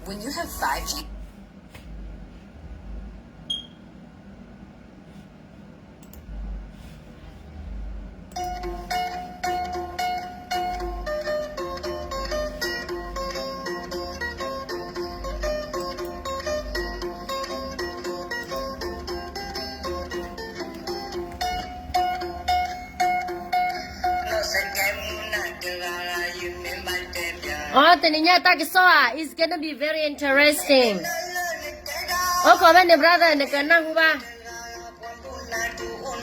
When you have five G. Aw, တနံၤညါတၢ်ကစီၣ်ဧါ, it's gonna be very interesting. အိၣ်ခိးဖဲန့ၣ် brother နကနၢ်ဟူဘၣ်. နအိၣ်လၢကီၢ်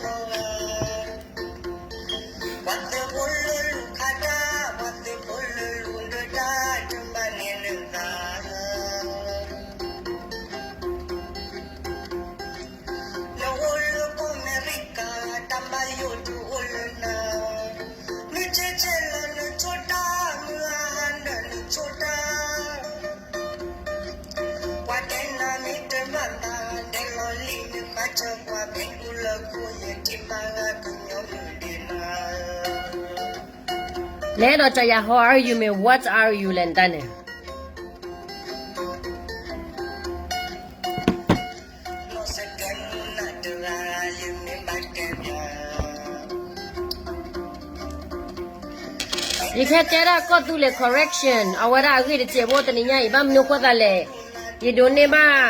အမဲရကၤ တၢ်ဘၣ်ယိၣ်ဒုးအိၣ်လၢနၤ, မုၢ်ဆ့ဆ့လၢနဆိတၢ်, မုၢ်ဟါဟါလၢနဆိတၢ်, ပှၤတဲနၤမ့ၢ်တမၤဘၣ်, ဒဲးလီၤလံနဃါဆၢပှၤ ဖဲဒူလၢခိယထံၣ်ဘၣ်ဂၤကညီမုၢ်ဒ့နၤ. လဲၤဒီးကယၤ how are you မ့ၢ် what are you လဲၣ်နတၢ်န့ၣ်. ယကဟဲတဲဒၣ်ကီၢ်သူလ့ၤ correction အဝဲဒၣ်အဂ့ၢ်တစဲးဖိ တနံၤညါအံၤ ဘၣ်မနုၤအဃိသတးလဲၣ်, ယဒိးန့ၢ်ဘၣ်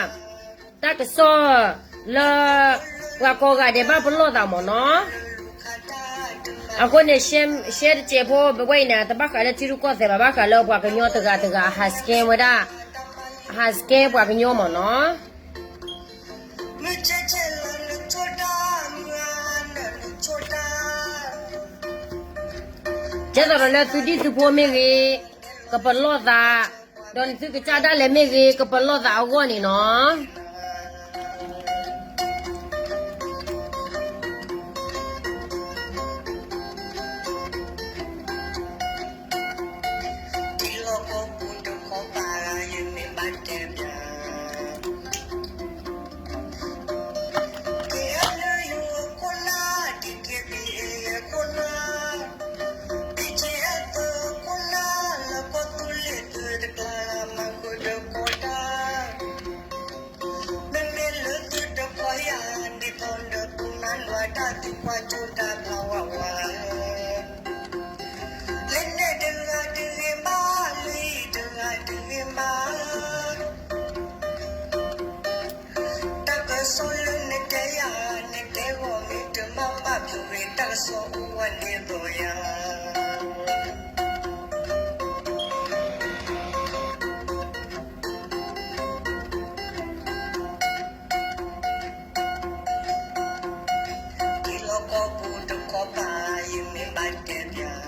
တၢ်ကစီၣ်လၢ ပှၤကိးဂၤဒဲးဘၣ်ပလီၢ်သးမ့ၢ်နီၤ. အဃိန့ၣ် share တစဲးဖိ ပဝဲအံၤန့ၣ် တဘၣ်ဃးလၢထံရူၢ်ကီၢ်သဲးဘၣ်, ဘၣ်ဃးလၢပှၤကညီတဂၤတဂၤ အဟး scam ဝဲဒၣ်, အဟး scam ပှၤကညီမ့ၢ်နီၤ. ကဲသိးဒီးလၢသုဒံၣ်သုဖိမ့ၢ်ဂ့ၤ, ကပလီၢ်သး, ဒီးနသုကစၢ်ဒၣ်လဲာ်မ့ၢ်ဂ့ၤ ကပလီၢ်သးအဂီၢ်န့ၣ်နီၤ. မ့မ့ၢ်လၢသုတခီယၤ ဒ်သိးဒီးပူၤနါနွၤတၢ်သံကွၢ်ကၠိတၢ်ဖျါဝးဝး, လၢနဲၣ်တဂၤတဂ့ၤမး, လၢအံၤတဂၤတဂ့ၤမး, တၢ်ကစီၣ်လၢနတဲယၤ နတဲဂီၢ်မ့ၢ်တမၤဘၣ်ဖုးရ့ၣ် တၢ်ကစီၣ်အိၣ်ဝဲန့ၣ်ဒီးယၤ ထံလီၢ်ကီၢ်ပူၤတခီပၤ ယမ့ၢ်ဘၣ်တဲပျး,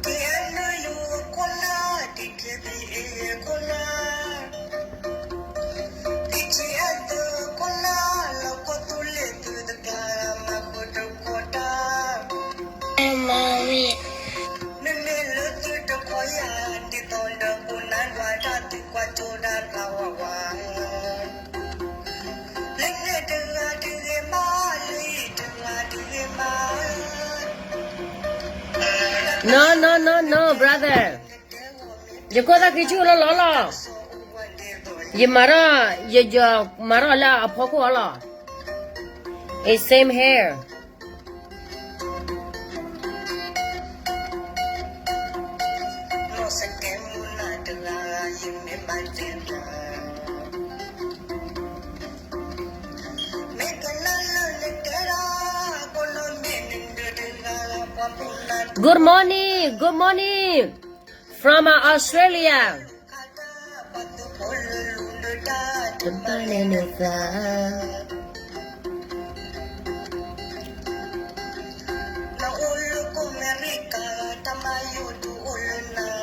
KNU ခိၣ်နၢ်, DKBA ခိၣ်နၢ်, BGF ခိၣ်နၢ်, လၢကီၢ်သူလ့ၤသုတကျါ မၤဃုာ်တခီတၢ် မ့မ့ၢ်လၢသုတခီယၤ ဒ်သိးဒီးပူၤနါနွၤတၢ်သံကွၢ်ကၠိတၢ်ဖျါဝးဝး, လၢနဲၣ်တဂၤတဂ့ၤမး, လၢအံၤတဂၤတဂ့ၤမး, no no no no brother, ယခိၣ်သၣ်ဃံဆူၣ်လီၤလီၤလီၤ, ယမၤထီၣ်, ယမၤထီၣ်လၢအဖီခိၣ်အီၤလီၤ, it's same here. Good morning, good morning from Australia. တဘၣ်လဲၤနသး နအိၣ်လၢကီၢ်အမဲရကၤ တၢ်မၤယိၣ်ဒုးအိၣ်လၢနၤ,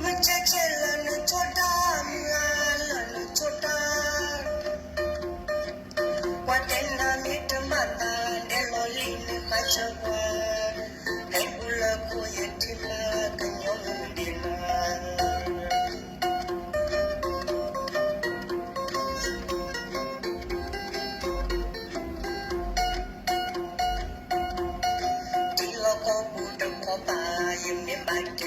မုၢ်ဆ့ဆ့လၢနဆိတၢ်, မုၢ်ဟါဟါလၢနဆိတၢ်, ပှၤတဲနၤမ့ၢ်တမၤသး ဒဲးလီၤလံနဃါဆၢပှၤ, ဖဲဒူလၢခိယထံၣ်ဘၣ်ကညီမုၢ်ဒ့နၤ ထံလီၢ်ကီၢ်ပူၤတခီပၤ ယမ့ၢ်ဘၣ်တဲ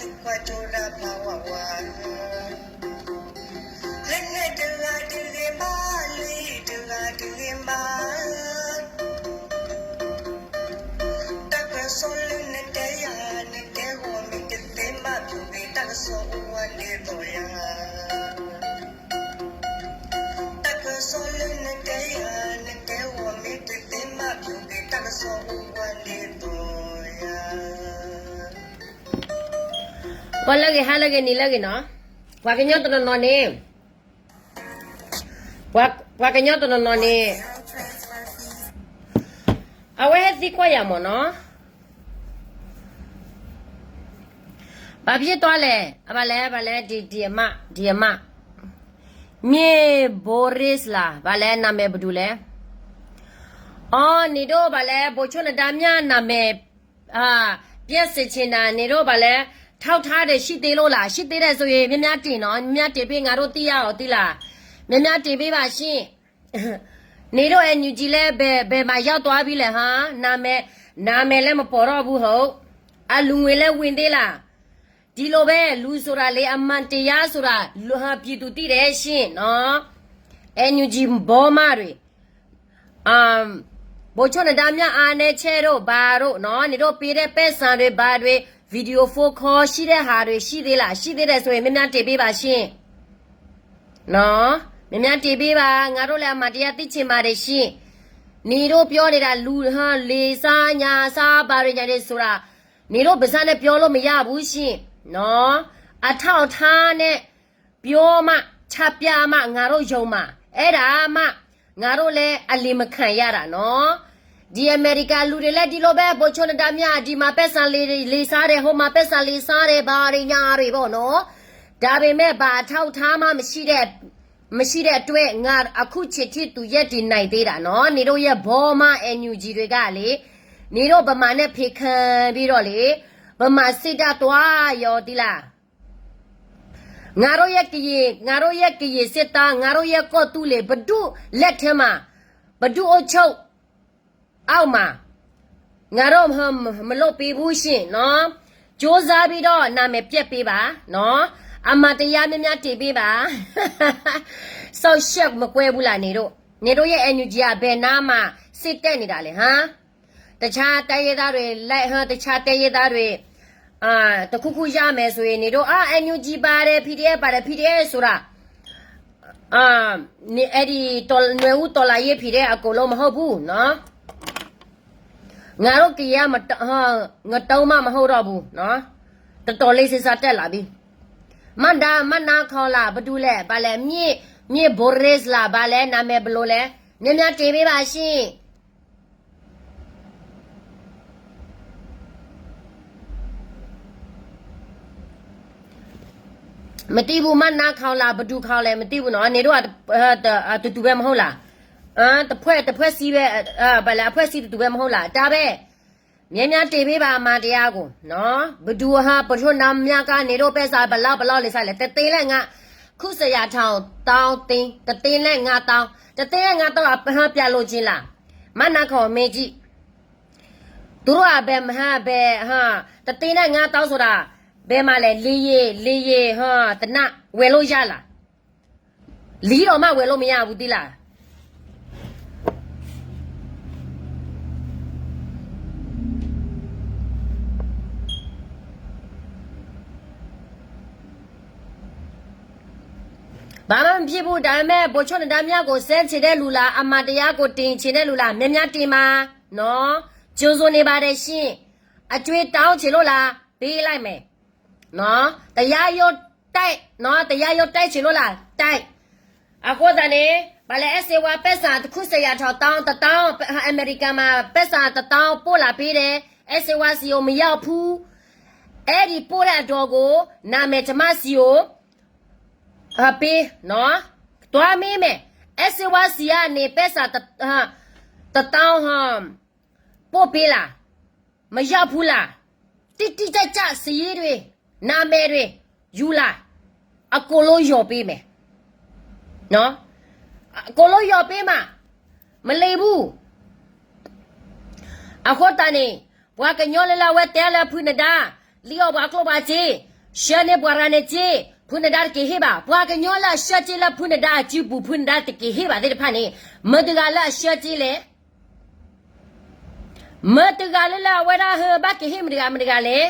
ကွၢ်ကၠိရၢဖးဝးဝး, လၢန့ၣ်တဂၤတဂ့ၤဘၣ်, လၢအံၤတဂၤတဂ့ၤဘၣ်, တၢ်ကစီၣ်လၢနတဲယၤ, နတဲဂီၤမ့ၢ်တသ့ဘၣ်ဖုးဂ့ၤ, တၢ်ကစီၣ်အိၣ်ဝဲဒ်သိးယၤ, တၢ်ကစီၣ်လၢနတဲယၤ, နတဲဂီၤမ့ၢ်တသ့ဘၣ်ဖုးဂ့ၤ, တၢ်ကစီၣ်အိၣ်ဝဲဒ်သိးယၤ. ဂီၤလၢအဂ့ၤ, ဟါလၢအဂ့ၤ, နံၤလၢအဂ့ၤနီၤ, ပှၤကညီတနီၤနီၤန့ၣ်, ပှၤကညီတနီၤနီၤန့ၣ်, အဝဲဟဲသံကွၢ်ယၤမ့ၢ်နီၤ, ဘၣ်ဖဲတီလဲၣ်, အဘၣ်လဲၣ်, ဘၣ်လဲၣ်, ဒံးဒံးအမး, ဒံးအမး, မ့ၢ်ဘိရ့လၢ်, ဘၣ်လဲၣ်, နမဲာ်ပဒိၣ်လဲၣ်, အီၤန့ၣ်ဒိၣ်ဘၣ်လဲၣ်, ဘိဆိၣ်နဒါမၠၣ်နမဲာ် ပျဲစ့းဆ့နၤန့ၣ်ဒိၣ်ဘၣ်လဲၣ်, ထီၣ်ထါဒီး ရှိသေးလို့လား, ရှိသေးတယ်ဆိုရင် များများတင်နော်, များများတင်ပေး, ငါတို့သိရအောင်သီးလၢ်, များများတင်ပေးပါရှင်, န့ၣ်ဒိၣ် NUG လဲၣ်, ဘယ်မှာရောက်သွားပြီလဲဟါ, နာမည်လဲၣ်မပေါ်တော့ဘူးဟုတ်, အလူငွေလဲၣ် ဝင်သေးလား, ဒီလိုပဲ, လူဆိုတာလေ, အမှန်တရားဆိုတာ, ပြည်သူသိတယ်ရှင်နော်, NUG ဘောမတွေ ဘိဆိၣ်နဒါမၠၣ် အားနည်းချက်တို့ ဘာတို့နော်, နင်တို့ပေးတဲ့ပိုက်ဆံတွေ ဘာတွေ, video phone call ရှိတဲ့ဟာတွေ ရှိသေးလား, ရှိသေးတယ်ဆိုရင် များများတင်ပေးပါရှင်နော်, များများတင်ပေးပါ, ငါတို့လည်း အမှန်တရားသိချင်ပါတယ်ရှင်, နင်တို့ပြောနေတာ လူဟါ, လေဆါ, ညာဆါ, ဘာတွေညာတွေဆိုတာ, နင်တို့ပါးစပ်နဲ့ ပြောလို့မရဘူးရှင်နော်, အထောက်အထားနဲ့ ပြောမှ ချပြမှ ငါတို့ယုံမှာ, အဲ့ဒါမှ ငါတို့လည်း အလီမခံရတာနော်, ဒီအမေရိကလူတွေလည်း ဒီလိုပဲ, ဘိဆိၣ်နဒါမၠၣ် ဒီမှာပိုက်ဆံလီၤ, လီၤစားတယ်, ဟိုမှာပိုက်ဆံလီၤစားတယ်, ဘာတွေညာတွေပေါ့နော်, ဒါပေမဲ့ ဘာအထောက်အထားမှ မရှိတဲ့အတွက် ငါအခုချိန်ထိ သူရပ်တည်နိုင်သေးတာနော်, နင်တို့ရဲ့ ဘောမ NUG တွေကလေ, နင်တို့ဗမာနဲ့ ဖံးခံပြီးတော့လေ, ဗမာစစ်တပ်သွားရောသီးလၢ်, ငါတို့ရဲ့ကရင်, ငါတို့ရဲ့ကရင်စစ်သား, ငါတို့ရဲ့ကော့သူလင်, ဘယ်သူ့လက်ထဲမှာ, ဘယ်သူ့အုပ်ချုပ်အောက်မှာ, ငါတို့မလုပ်ပေးဘူးရှင်နော်, ကြိုးစားပြီးတော့ နာမည်ပျက်ပေးပါနော်, အမှန်တရားများများတင်ပေးပါ, စောင့်ရှောက်မကွဲဘူးလား နင်တို့, နင်တို့ရဲ့ NUG က ဘယ်နားမှာ စစ်တပ်နေတာလဲဟါ, တခြားတိုင်းရင်းသားတွေ, တခြားတိုင်းရင်းသားတွေ, တစ်ခုခုရမယ်ဆိုရင် နင်တို့, အာ, NUG ပါတယ်, PDF ပါတယ်, PDF ဆိုတာ, အဲ့ဒီနွေဦးတော်လှန်ရေး PDF အကုန်လုံးမဟုတ်ဘူးနော်, ငါတို့ကရင်က ငတုံးမ မဟုတ်တော့ဘူးနော်, တော်တော်လေး စဉ်းစားတတ်လာပြီ, မဒါ, မနာခေါ်လာ, ဘယ်သူလဲ, ဘာလဲ, မြင့်, မြင့် ဘိရ့လၢ်, ဘာလဲ, နာမည်ဘယ်လိုလဲ, များများတင်ပေးပါရှင်. မသိဘူး, မနာခေါ်လာ, ဘယ်သူခေါ်လဲ မသိဘူးနော်, နင်တို့က တတူတူပဲ မဟုတ်လား, တဖွဲ့, တဖွဲ့စည်းပဲ, ဘာလဲ, အဖွဲ့စည်းတတူပဲ မဟုတ်လား, ဒါပဲ, များများတင်ပေးပါ အမှန်တရားကိုနော်, ဘယ်သူဟါ, ဘိဆိၣ်နဒါမၠၣ်က နင်တို့ပိုက်ဆံ ဘယ်လောက်, ဘယ်လောက်လီၤစားလဲ, တစ်သိန်းနဲ့ငါး, ခုစရာထောင်, တောင်းသိန်း, တစ်သိန်းနဲ့ငါးသောင်း, တစ်သိန်းနဲ့ငါးသောင်း ပြန်လိုချင်လား, မနာခေါ် မေးကြည့်, သူတို့က ဘယ်မှာ, ဘယ်, ဟါ, တစ်သိန်းနဲ့ငါးသောင်းဆိုတာ, ဘယ်မှာလဲ, လေယာဉ်, လေယာဉ်, ဟါ, သေနတ် ဝယ်လို့ရလား, လီၤတောင်မှ ဝယ်လို့မရဘူးသီးလၢ်. ဘာမှမဖြစ်ဘူး, ဒါပေမဲ့ ဗိုလ်ချုပ်နဒါမြကို စမ်းချင်တဲ့လူလား, အမှန်တရားကို တင်ချင်တဲ့လူလား, များများတင်ပါနော်, ကြိုဆိုနေပါတယ်ရှင်, အကြွေးတောင်းချင်လို့လား, ပေးလိုက်မယ်နော်, တရားရုံးတက်နော်, တရားရုံးတက်ချင်လို့လား, တက်, အဃိသတးန့ၣ်, ဘာလဲ, အဲၣ်စ့ဝါ ပိုက်ဆံ တစ်ခုစရာထောင် တောင်းတစ်သောင်း, အမေရိကန်မှာ ပိုက်ဆံတစ်သောင်း ပို့လာပေးတယ်, အဲၣ်စ့ဝါ ဆီကို မရောက်ဘူး, အဲဒီပို့တဲ့အတော်ကို နာမည်ကျမဆီကို ပေးနော်, သွားမေးမယ်, အဲၣ်စ့ဝါ ဆီကနေ ပိုက်ဆံတစ်သောင်း ပို့ပေးလား, မရောက်ဘူးလား, တိတိကျကျစာရင်းတွေ, နာမည်တွေ ယူလာ, အကုန်လုံးလျော်ပေးမယ်, အကုန်လုံးလျော်ပေးမှာ, မလီၤဘူး. အဃိသတးန့ၣ်, ပှၤကညီလၢလၢဝဲတဲလၢဖုနဒါ, လံအီၣ်ပှၤကျိၣ်ပှၤစ့ ဆှၢန့ၢ်ပှၤတဂၤန့ၣ်စ့, ဖုနဒါတက့ၤဟ့ၣ်ဘၣ်. ပှၤကညီလၢအဆှၢစ့လၢဖုနဒါအစုပူၤ ဖုနဒါတက့ၤဟ့ၣ်ဘၣ်သ့ၣ်တဖၣ်န့ၣ်, မတၤတဂၤလၢအဆှၢစ့လဲၣ်. မတၤတဂၤလၢလၢအဝဲဒၣ်ဟၢဘၣ်က့ၤဟ့ၣ်မတၤတဂၤမတၤတဂၤလဲၣ်.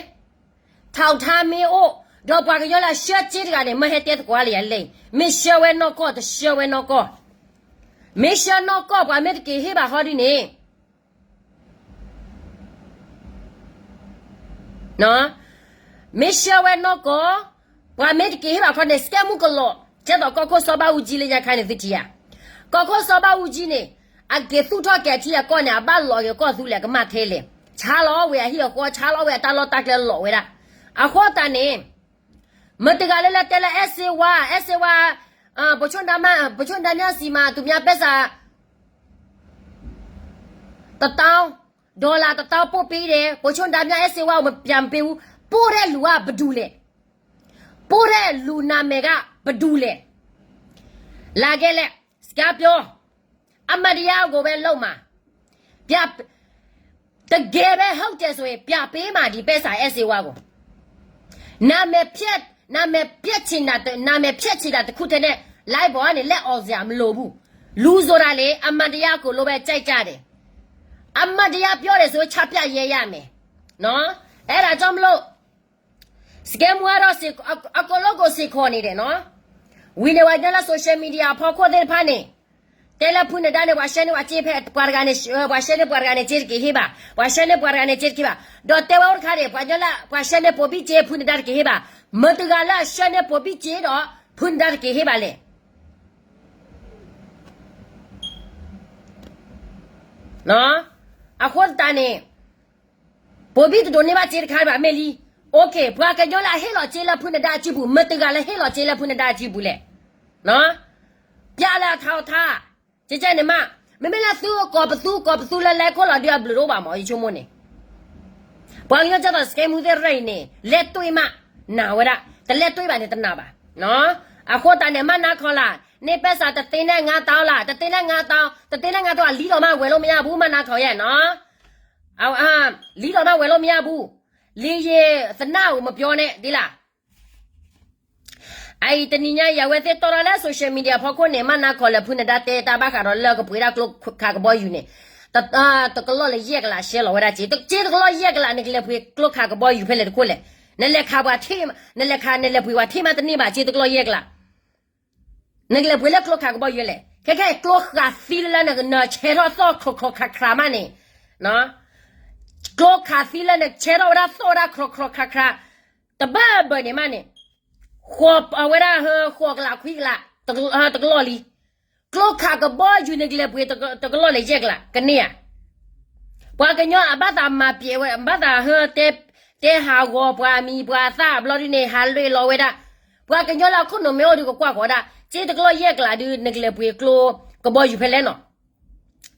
ထီၣ်ထါမ့ၢ်အိၣ်, ဒီးပှၤကညီလၢအဆှၢစ့တဂၤန့ၣ် မၢဟဲတဲသကိးလၢယၤလဲၣ်, မ့ၢ်ဆှၢဝဲနီၢ်ကီၢ် တဆှၢဝဲနီၢ်ကီၢ်. မ့ၢ်ဆှၢနီၢ်ကီၢ် ပှၤမ့ၢ်တက့ၤဟ့ၣ်ဘၣ်ဟီဒ်န့ၣ် မ့ၢ်ဆှၢဝဲနီၢ်ကီၢ်, ပှၤမ့ၢ်တက့ၤဟ့ၣ်ဘၣ်ခီန့ၣ် စကဲမူကလီၤ, ကဲသိးကီၢ်ခိၣ်စီၤဘၣ်အူကၠံလၢညါခါန့ၣ်သုထံၣ်ဧါ. ကီၢ်ခိၣ်စီၤဘၣ်အူကၠံန့ၣ်, အက့ၤသူၣ်ထီၣ်ကဲၤထံအကီၢ်န့ၣ် အဘၣ်လီၤက့ၤကီၢ်သူလ့ၤကမၣ်ထဲလဲၣ်, ဆါလီၤဝဲအဟံၣ်အဃီ ဆါလီၤဝဲအတၢ်လီၢ်တၢ်ကျဲလီၤဝဲဒၣ်. အဃိသတးန့ၣ် မတၤတဂၤလၢလၢတဲလၢအဲၣ်စ့ဝါ, အဲၣ်စ့ဝါ, ပဆိၣ်ဒါမး, ပဆိၣ်ဒါမးစံးမး သူများပဲစး တသောင်း, ဒေါ်လာတသောင်းပို့ပေးတယ်, ပဆိၣ်ဒါမးအဲၣ်စ့ဝါ မပြန်ပေးဘူး, ပို့တဲ့လူက ဘယ်သူလဲၣ်. ပို့တဲ့လူနာမည်က ဘယ်သူလဲၣ်. လာခဲ့လဲၣ်, စကားပြော, အမှန်တရားကိုပဲလုပ်မှာ, ပြ, တကယ်ပဲဟုတ်တယ်ဆိုရင် ပြပေးမှာ ဒီပဲစးအဲၣ်စ့ဝါကို. နာမည်ဖျက်, နာမည်ဖျက်ချင်တာ, နာမည်ဖျက်ချင်တာတစ်ခုတည်းနဲ့ live ပေါ်ကနေ လက်အော်စရာမလိုဘူး. လူဆိုတာလေ အမှန်တရားကိုလို့ပဲကြိုက်ကြတယ်. အမှန်တရားပြောတယ်ဆို ချပြရဲရမယ်နော်. အဲ့ဒါကြောင့်မလို့ စကဲမူကတော့ အက, အကလော့ကိုစ့ခိးနေတယ်နော်. ဝံၤန့ၣ် ပှၤကညီလၢ social media အဖီခိၣ်သ့ၣ်တဖၣ်န့ၣ် တဲလၢဖုနဒါန့ၣ် ပှၤရှဲန့ၢ်ပှၤစ့ဖဲ ပှၤတဂၤန့ၣ်, ပှၤရှဲန့ၢ်ပှၤတဂၤန့ၣ် စ့တက့ၤဟ့ၣ်ဘၣ်, ပှၤရှဲန့ၢ်ပှၤတဂၤန့ၣ် စ့တက့ၤဘၣ်. ဒီးတဲဝဲအိၣ်တခါန့ၣ် ပှၤကညီလၢ ပှၤရှဲန့ၢ်ပိာ်ဘံၣ်စ့ ဖုနဒါတက့ၤဟ့ၣ်ဘၣ်. မတၤတဂၤလၢအရှဲန့ၢ်ပိာ်ဘံၣ်စ့ဒီး ဖုနဒါတက့ၤဟ့ၣ်ဘၣ်လဲၣ်. အဃိသတးန့ၣ် ပိာ်ဘံၣ်တဒိးန့ၢ်ဘၣ်စ့တခါဘၣ် မ့ၢ်လံ. OK, ပှၤကညီလၢအဟ့ၣ်လီၤစ့လၢဖုနဒါအစုပူၤ မတၤတဂၤလၢဟ့ၣ်လီၤစ့လၢဖုနဒါအစုပူၤလဲၣ်. ပြလၢအထါအီၤထါ, ကဲကဲန့ၣ်မး, မ့မ့ၢ်လၢသုကိးပသူ ကိးပသူလၢလဲၤခိၣ်လီၤဒုး အဘျုးတအိၣ်ဘၣ်မး ယဆိကမိၣ်န့ၣ်. ပှၤကညီကဲသိးစကဲမူသ့ၣ်ရဲၣ်အံၤန့ၣ် လဲၤတွ့မး နာ်ဝဲဒၣ်, တလဲၤတွ့ဘၣ်န့ၣ်တနာ်ဘၣ်. အဃိသတးန့ၣ် မၤနၤခီလၢ်, န့ၢ်ပဲစးတသ့န့ၢ်ငါးသောင်းလၢ်, တသ့န့ၢ်ငါးသောင်း, တသ့န့ၢ်ငါးသောင်း အလံဒီးမးဝဲၤလိမ့ၢ်ယါဘူး မၤနၤခီယဲၢ်နီၤ. အ, လံဒီးမးဝဲၤလိမ့ၢ်ယါဘူး, လံယဲၢ်သနၢ်ဧိၤ မပြောနဲ့ဒ်လၢ အအံၤတနံၤညါအံၤ အဝဲသ့ၣ်တီၢ်ထီၣ်လၢ social media ဖီခိၣ်န့ၣ် မၤနၤခီလၢ် ဖုနဒါတဲတၢ်ဘၣ်ဃးဒီးလၢကပှ့ၤဒၣ်ကျိခးကဘီယူၤန့ၣ်, တကလီၢ်လၢယဲၢ်ကလး ရှဲလီၤဝဲဒၣ်စ့, စ့တကလီၢ်ယဲၢ်ကလး နကလဲၤပှ့ၤကျိခးကဘီယူၤဖဲလဲၣ်တခိၣ်လဲၣ်. နလဲၤခးပှၤထံၣ်, နလဲၤခး နလဲၤပှ့ၤပှၤထံၣ်မးတန့ၢ်ဘၣ် စ့တကလီၢ်ယဲၢ်ကလး. နကလဲၤပှ့ၤလၢကျိခးကဘီယူၤလဲၣ်. ခဲခဲအံၤ ကျိခးသံလၢလၢနဆဲးထီၣ်သီၣ်ခြီခြီခးခြးမးန့ၣ်, ကျိခးသံလၢနဆဲးထီၣ်ဝဲဒၣ်သီၣ်ဝဲဒၣ်ခြီခြီခးခြး တဘၣ်ဘၣ်န့ၣ်မးန့ၣ်, ဃိးအဝဲဒၣ်ဟၢဃိးကလးခွံကလး, တကလီၢ်လံ. ကျိခးကဘီယူၤန့ၣ် ကလဲၤပှ့ၤတကလီၢ်လဲၤယဲၢ်ကလး ကန့ၢ်ဧါ. ပှၤကညီအဘၣ်သးမၤပျဲးဝဲ ဘၣ်သးဟၢတဲ, တဲဟးဂီၤပှၤမံၤပှၤသၣ်ဘျီဒုန့ၣ် ဟးလွဲၢ်လီၤဝဲဒၣ်. ပှၤကညီလၢအခိၣ်နူာ်မ့ၢ်အိၣ်ဒုးကကွၢ်ဃီၤဒၣ်, စ့တကလီၢ်ယဲၢ်ကလးဒုး နကလဲၤပှ့ၤကျိကဘီယူၤဖဲလဲၣ်နီၤ.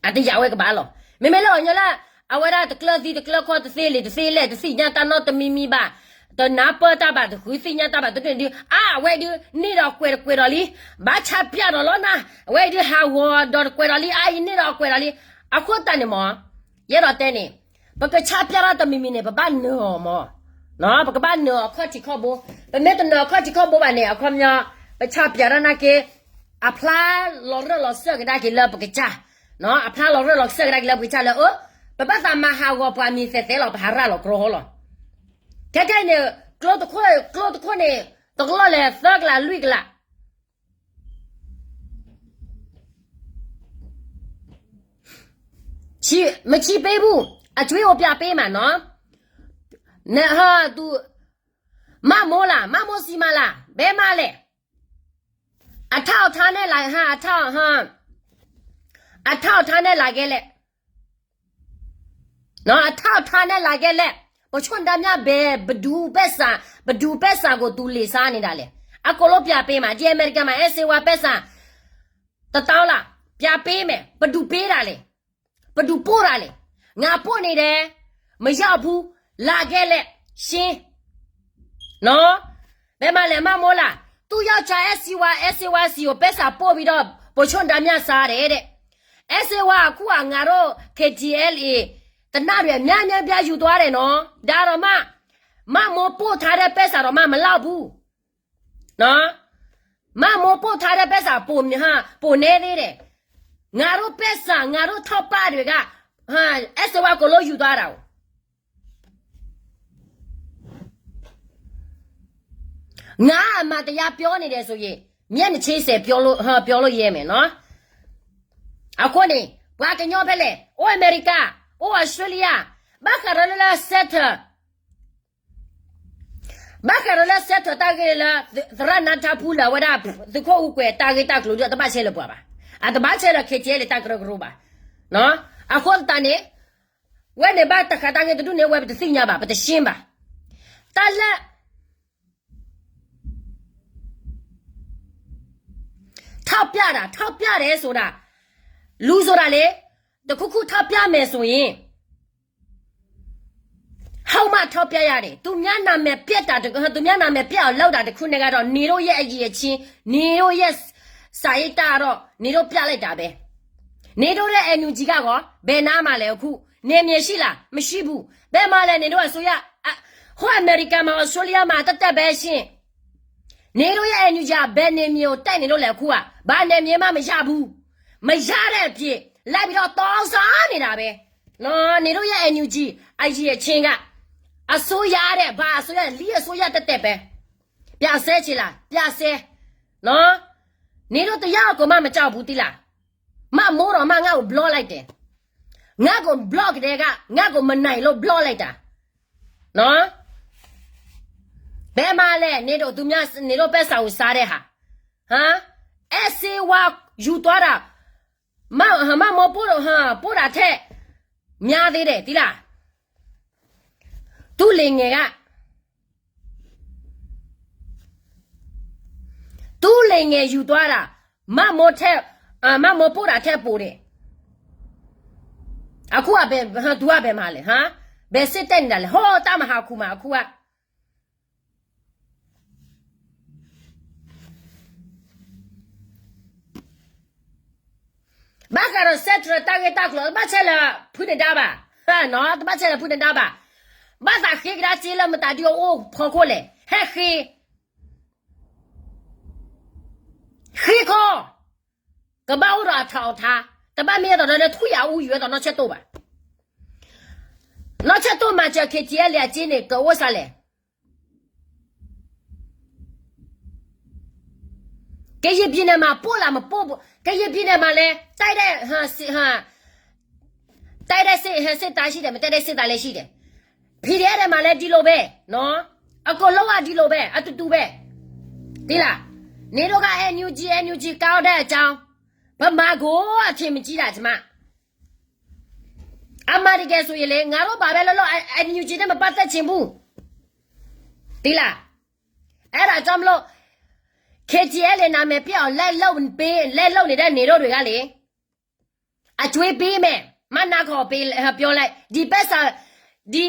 အတယာ်ဝဲကဘၣ်လီၤ. မ့မ့ၢ်လၢအီၤညီလၢ အဝဲဒၣ်တကျၢၤသံတကျၢၤခီၣ် တသ့လံာ်တသ့လဲၢ် တသ့ၣ်ညါတၢ်နီတမံၤမံၤဘၣ်, တနၢ်ပၢၢ်တၢ်ဘၣ်တဃုသ့ၣ်ညါတၢ်ဘၣ်တဒိၣ်န့ၣ်ဒုး အါ အဝဲဒုးန့ၢ်ဒီးကွဲးတကွဲးဒီးလံ, ဘၣ်ဆါပၠးဒီးလီၤနၤ, အဝဲဒုးဟးဂီၤဒီးတကွဲးဒီးလံ အအံၤန့ၢ်ဒီးကွဲးဒီးလံ. အဃိသတးန့ၣ်မး, ယအဲၣ်ဒိးတဲန့ၣ်, ပကဆါပၠးတၢ်တမံၤမံၤန့ၣ် ပဘၣ်နၢၤအီၤမး, ပကဘၣ်နၢၤအခီၣ်ထံးခီၣ်ဘိ, ပမ့ၢ်တနၢၤအခီၣ်ထံးခီၣ်ဘိဘၣ်န့ၣ် အခီပညီ ပဆါပၠးတၢ်နာ်က့ အဖျါလီၤရၢၢ်လီၤစၢၢ်ကဒါက့ၤလၢပကစၢ်, အဖျါလီၤရၢၢ်လီၤစၢၢ်ကဒါက့ၤလၢပကစၢ်လၢ အၢ ပဘၣ်သးမၤဟးဂီၤပှၤမံၤသဲးသဲးလီၤ ပဟးရၣ်လီၤကြီလီၤ. ခဲခဲအံၤန့ၣ် ကျိတခိၣ် ကျိတခိၣ်န့ၣ် တကလီၢ်လဲၣ်သၢကလးလွံၢ်ကလး မချံပေးဘူး, အကျွေးအိၣ်ပြပေးမှာနော်. နဟသူ မမိုးလား, မမိုးစီမလား, ဘယ်မှာလဲ. အထောက်အထားနဲ့လာ, အထောက်အထားနဲ့လာခဲ့လဲ့. အထောက်အထားနဲ့လာခဲ့လဲ့. ပဆိၣ်တၢ်မၠၣ်ဘဲ ဘဒူပဲစး, ဘဒူပဲစးကိုသူလီၤစၢ်န့ၣ်ဒၣ်လဲာ်. အကိးလိပျးပေးမှာ, ဒီအမဲရကၤမှာ အဲၣ်စ့ဝါပဲစး တသောင်းလား, ပြပေးမယ်, ဘဒူပေးတာလဲာ်, ဘဒူပို့တာလဲာ်. ငါပို့နေတယ်, မရောက်ဘူး, လာခဲ့လဲ့, ရှင်း. နော်, ဘယ်မှာလဲ မမိုးလား. သူ့ယောက်ျား အဲၣ်စ့ဝါ, အဲၣ်စ့ဝါဆီကို ပဲစးပို့ပြီးတော့ ပိာ်ဆိၣ်ဒါမြတ်စားတယ်တဲ့. အဲၣ်စ့ဝါအခုက ငါတို့ KTLA သေနတ်တွေ အများကြီး ယူသွားတယ်နော်. ဒါတော့မှ မးမိၢ်ပိၢ်ထါဒီးပဲစးဒီးမးမလီၢ်ပူၤ, မးမိၢ်ပိၢ်ထါဒီးပဲစးပိာ်နဲသ့ဒဲး, ငါတို့ပဲစး ငါတို့ထောက်ပံ့တွေက အဲစဝါကိုလို့ယူသွားတာကို ငါအမှန်တရားပြောနေတယ်ဆိုရင် မျက်နှာချင်းဆဲပြောလို့ဟောပြောလို့ရဲမယ်နော်. အဃိန့ၣ် ပှၤကညီဖဲလဲၣ် အိၣ်အမဲရကၤ အိၣ်အီစထြ့လယါ ဘၣ်ဃးဒီးလၢ settle ဘၣ်ဃးဒီးလၢ settle တၢ်ဂ့ၢ်လၢ သရၣ်နါထါဖူလၢာ်ဝဲဒၣ် သုးခိၣ်အူကွဲးတၢ်ဂ့ၢ်တၢ်ကျိၤဒီး အတဘၣ်ဆဲးလၢပှၤဘၣ်. အတဘၣ်ဆဲးလၢ ခ့ကဲလၢတၢ်ကရၢကရိဘၣ်. အဃိသတးန့ၣ် ဝဲန့ၣ်ဘၣ်တခါတၢ်ဂ့ၢ်တဒူၣ်န့ၣ် ဝဲပတသ့ၣ်ညါဘၣ် ပတရှင်းဘၣ်. တၢ်လၢ ထောက်ပြတာ ထောက်ပြတယ်ဆိုတာ လူဆိုတာလေ တခုခုထောက်ပြမယ်ဆိုရင် ဟုတ်မှထောက်ပြရတယ် သူများနာမည်ပျက်တာတခု သူများနာမည်ပျက်အောင်လုပ်တာတခုနဲ့ကတော့ နေတို့ရဲ့အရည်အချင်း နေတို့ရဲ့စာရိတ်တအားတော့ နေတို့ပြလိုက်တာပဲ နေတို့ရဲ့ NUG ကကော ဘယ်နားမှာလဲအခု နယ်မြေရှိလားမရှိဘူး ဘယ်မှာလဲနေတို့အစိုးရ ဟိုအမေရိကမှာ Australia မှာ တက်တက်ပဲရှင်း နေတို့ရဲ့ NUG ဘယ်နယ်မြေကိုတိုက်နေလို့လဲအခုက ဘာနယ်မြေမှမရဘူး မရတဲ့အပြင် လိုက်ပြီးတော့တောင်းစားနေတာပဲ နော် နေတို့ရဲ့ NUG အရည်အချင်းက အစိုးရတဲ့ ဘာအစိုးရလဲ လီအစိုးရတက်တက်ပဲ ပြဆဲချင်လား ပြဆဲ နော် နေတို့တယောက်ကိုမှမကြောက်ဘူးသိလား မမိုးတော့မှငါ့ကို block လိုက်တယ် ငါ့ကို block ကတည်းက ငါ့ကိုမနိုင်လို့ block လိုက်တာ နော် ဘယ်မှာလဲ နေတို့သူများ နေတို့ပဲစာကိုစားတဲ့ဟာ ဟမ် အဲဆေးဝါးယူသွားတာ မ မမိုးပို့တော့ ဟမ် ပို့တာထက် များသေးတယ် သိလား သူ့လင်ငယ်က သူ့လင်ငယ်ယူသွားတာ မမိုးထက် အမမိုးပို့တာထက်ပိုတယ် အခုကဘယ် ဟမ် သူကဘယ်မှာလဲ ဟမ် ဘယ်စစ်တက်နေတာလဲ ဟောတၢ်မဟာခုမှာ အခုက ဘၣ်ဃးဒီး Central တၢ်ဂ့ၢ်တၢ်ကျိၤ တဘၣ်ဆဲးလၢဖုနဒါဘၣ် နော် တဘၣ်ဆဲးလၢဖုနဒါဘၣ် ဘၣ်သးဃ့ကဒါစ့လၢမတၤဒ်အအိၣ်ဖီခိၣ်လဲၣ် ဟဲဃ့ ဃ့ခီ ကဘၣ်အိၣ်ဒီးအထီအထါ တဘၣ်မ့ၢ်အဲၣ်ဒိးဒီးလၢ ထွံၣ်ယၤအူယူၤဝဲဒီးနီၢ်ဆဲးတိၢ်ဘၣ် နီၢ်ဆဲးတိၢ်မၤစၢၤ ခ့က့အဲလ့အက့န့ၣ် ကအိၣ်စးလဲၣ် ကရင်ပြည်နယ်မှာ ပို့လားမပို့ဘူး ကရင်ပြည်နယ်မှာလည်း တိုက်တဲ့ ဟ ဟ တိုက်တဲ့စစ် ဟ စစ်သားရှိတယ် မတိုက်တဲ့စစ်သားလည်းရှိတယ် PDF ထဲမှာလည်း ဒီလိုပဲ နော် အကုန်လုံးက ဒီလိုပဲ အတူတူပဲ သိလား နင်တို့က NUG NUG ကောင်းတဲ့အကြောင်း ဗမာကို အထင်မကြီးတာ ကျမ အမှန်တကယ်ဆိုရင်လေ ငါတို့ဘာပဲလုပ်လုပ် NUG နဲ့ မပတ်သက်ချင်ဘူး သိလား အဲ့ဒါကြောင့်မလို့ KTLA နာမည်ပျက်အောင် လိုက်လုပ်ပေး လိုက်လုပ်နေတဲ့ နေတို့တွေကလေ အကြွေးပေးမယ် မနက်ခေါ်ပေး ပြောလိုက် ဒီပိုက်ဆံ ဒီ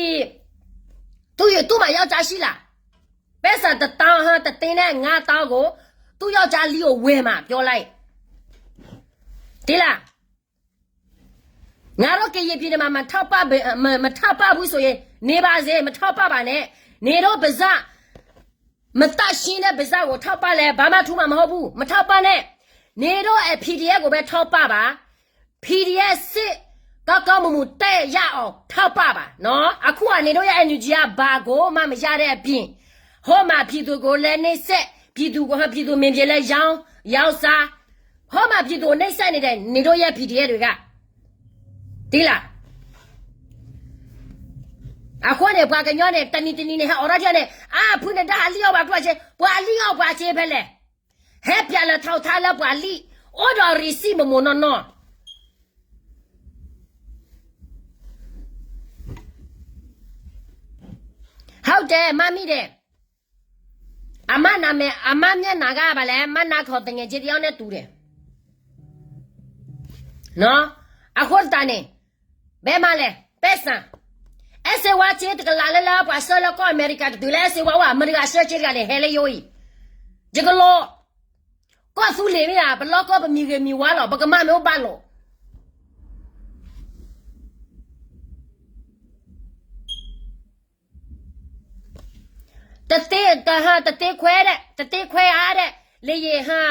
သူ့ သူ့မှာ ယောက်ျားရှိလား ပိုက်ဆံတစ်သောင်း ဟ တစ်သိန်းနဲ့ ငါးသောင်းကို သူ့ယောက်ျားလေးကို ဝယ်မှာ ပြောလိုက် သိလား ငါတို့ကရင်ပြည်နယ်မှာ မထောက်ပံ့ မ မထောက်ပံ့ဘူးဆိုရင် နေပါစေ မထောက်ပံ့ပါနဲ့ နေတို့ပါးစပ် မသန့်ရှင်းတဲ့ပါးစပ်ကို ထောက်ပံ့လဲ ဘာမှထူမှာမဟုတ်ဘူး မထောက်ပံ့နဲ့ နေတို့အ PDF ကိုပဲ ထောက်ပံ့ပါ PDF စစ် ကောင်းကောင်းမွန်မွန် တက်ရအောင် ထောက်ပံ့ပါနော် အခုက နေတို့ရဲ့ NUG က ဘာကိုမှမရတဲ့အပြင် ဟိုမှာ ပြည်သူကိုလည်း နှိပ်စက် ပြည်သူကို ပြည်သူ မင်းပြလဲ ရောင်း ရောင်းစား ဟိုမှာ ပြည်သူကို နှိပ်စက်နေတဲ့ နေတို့ရဲ့ PDF တွေက သိလား အဃိန့ၣ် ပှၤကညီန့ၣ် တနံၤတနံၤန့ၣ် ဟဲအိးထီၣ်ထီၣ်န့ၣ် အါ ဖုနဒါ အလံၣ်အီၣ်ပှၤကျိၣ်အစ့ ပှၤအလံၣ်အီၣ်ပှၤစ့ဖဲလဲၣ် ဟဲပျးလၢထီၣ်ထါလၢပှၤလံၣ် အိၣ်ဒီး receipt မမိၢ်နီၢ်နီၢ် ဟုတ်တယ် မမိတယ် အမနာမည် အမမျက်နှာက ဘာလဲ မနက်ခေါ် သူငယ်ချင်းတစ်ယောက်နဲ့တူတယ် နော် အဃိသတးန့ၣ် ဘယ်မှာလဲ ပိုက်ဆံ အဲဆေးဝါး စ့တကလးလၢလၢ ပှၤဆှၢလၢကီၢ်အမဲရကၤတတုၤလၢ အဲဆေးဝါး အိၣ် အမဲရကၤဆှၢစ့တဂၤန့ၣ် ဟဲလၢယိအံၤ ယကလီၤ ကီၢ်သူလ့ၤမ့ၢ်ဧါ ပလီၢ်ကီၢ်ပမံၤဂ့ၤမံၤဝါလီၤ ပကမၣ်မ့ၢ်အိၣ်ဘၣ်လီၤ အ တသ့ခွဲးဒဲး, တသ့ခွဲးအါဒဲး, လေယာဉ်ဟါ,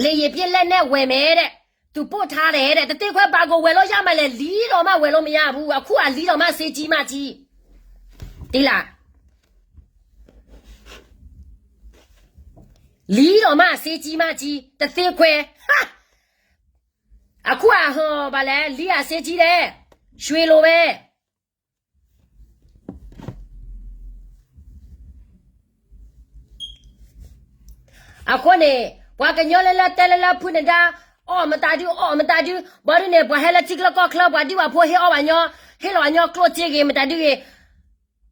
လေယာဉ်ပစ်လက်နက်ဝယ်မယ်တဲ့, သူပို့ထားတယ်တဲ့, တသ့ခွဲး ဘယ်ကိုဝယ်လို့ရမှာလဲ, လီၤဒီးမှဝယ်လို့မရဘူး, အခုကလီၤဒီးမှဈေးကြီးမှကြီး, သိလား, လီၤဒီးမှဈေးကြီးမှကြီး, တသ့ခွဲး, ဟါ, အခုကဟါ, ဘာလဲ, လီၤဒီးဈေးကြီးတယ်, ရွှေလိုပဲ အဃိန့ၣ် ပှၤကညီလၢလၢတဲလၢလၢဖုနဒါ, အီၣ်မတၤဒု, အီၣ်မတၤဒု, ဘၣ်ဒုန့ၣ် ပှၤဟဲလၢထံချၢကီၢ်ချၢ ပှၤဒုးပှၤဖိဟ့ၣ်အီၣ်ပှၤညီ, ဟ့ၣ်လီၤပှၤညီကျိၣ်စ့ဂ့ၤမတၤဒုဂ့ၤ,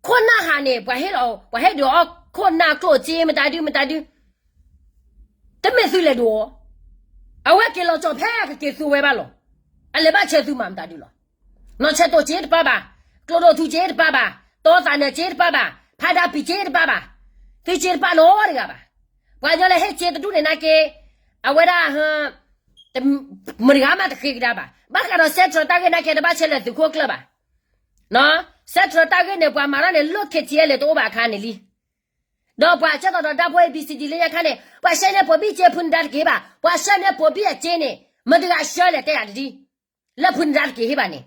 ခိၣ်နၢ်ဟးန့ၣ် ပှၤဟ့ၣ်ဒီးအီၣ်ခိၣ်နၢ်ကျိၣ်စ့မတၤဒုမတၤဒု, တမ့ၢ်သုလဲၤဒိးအီၤ, အဝဲက့ၤလီၤကၠီၣ်ဖဲကက့ၤသူဝဲဘၣ်လီၤ, အလဲၤဘၣ်ဆဲးသုမၤမတၤဒုလီၤ. နီၢ်ဆဲးတိၣ်စ့တပၢ်ဘၣ်, ကျိဒိၣ်ထူစ့တပၢ်ဘၣ်, တီသးနၢၣ်စ့တပၢ်ဘၣ်, ဖးဒါပံာ်စ့တပၢ်ဘၣ်, သုစ့တပၢ်နီတဂၤဘၣ်. ပှၤကညီလၢဟ့ၣ်စ့တဒူၣ်န့ၣ်နာ်က့, အဝဲဒၣ် မတၤတဂၤမးတဃ့ကဒါဘၣ်. ဘၣ်ဃးဒီး Central တၢ်ဂ့ၢ်နာ်က့ တဘၣ်ဆဲးလဲၤသုးခိၣ်ကျၢၢ်ဘၣ်. Central တၢ်ဂ့ၢ်န့ၣ် ပှၤမၤထီၣ်န့ၣ် လၢ K T L တအိၣ်ဘၣ်အခါန့ၣ်လံ. ဒီးပှၤဆၢကတီၢ်ဒီးဒါဖိ A B C D လၢညါခါန့ၣ် ပှၤဆှၢန့ၢ်ပိာ်ဘံၣ်စ့ဖုနဒါတက့ၢ်ဘၣ်, ပှၤဆှၢန့ၢ်ပိာ်ဘံၣ်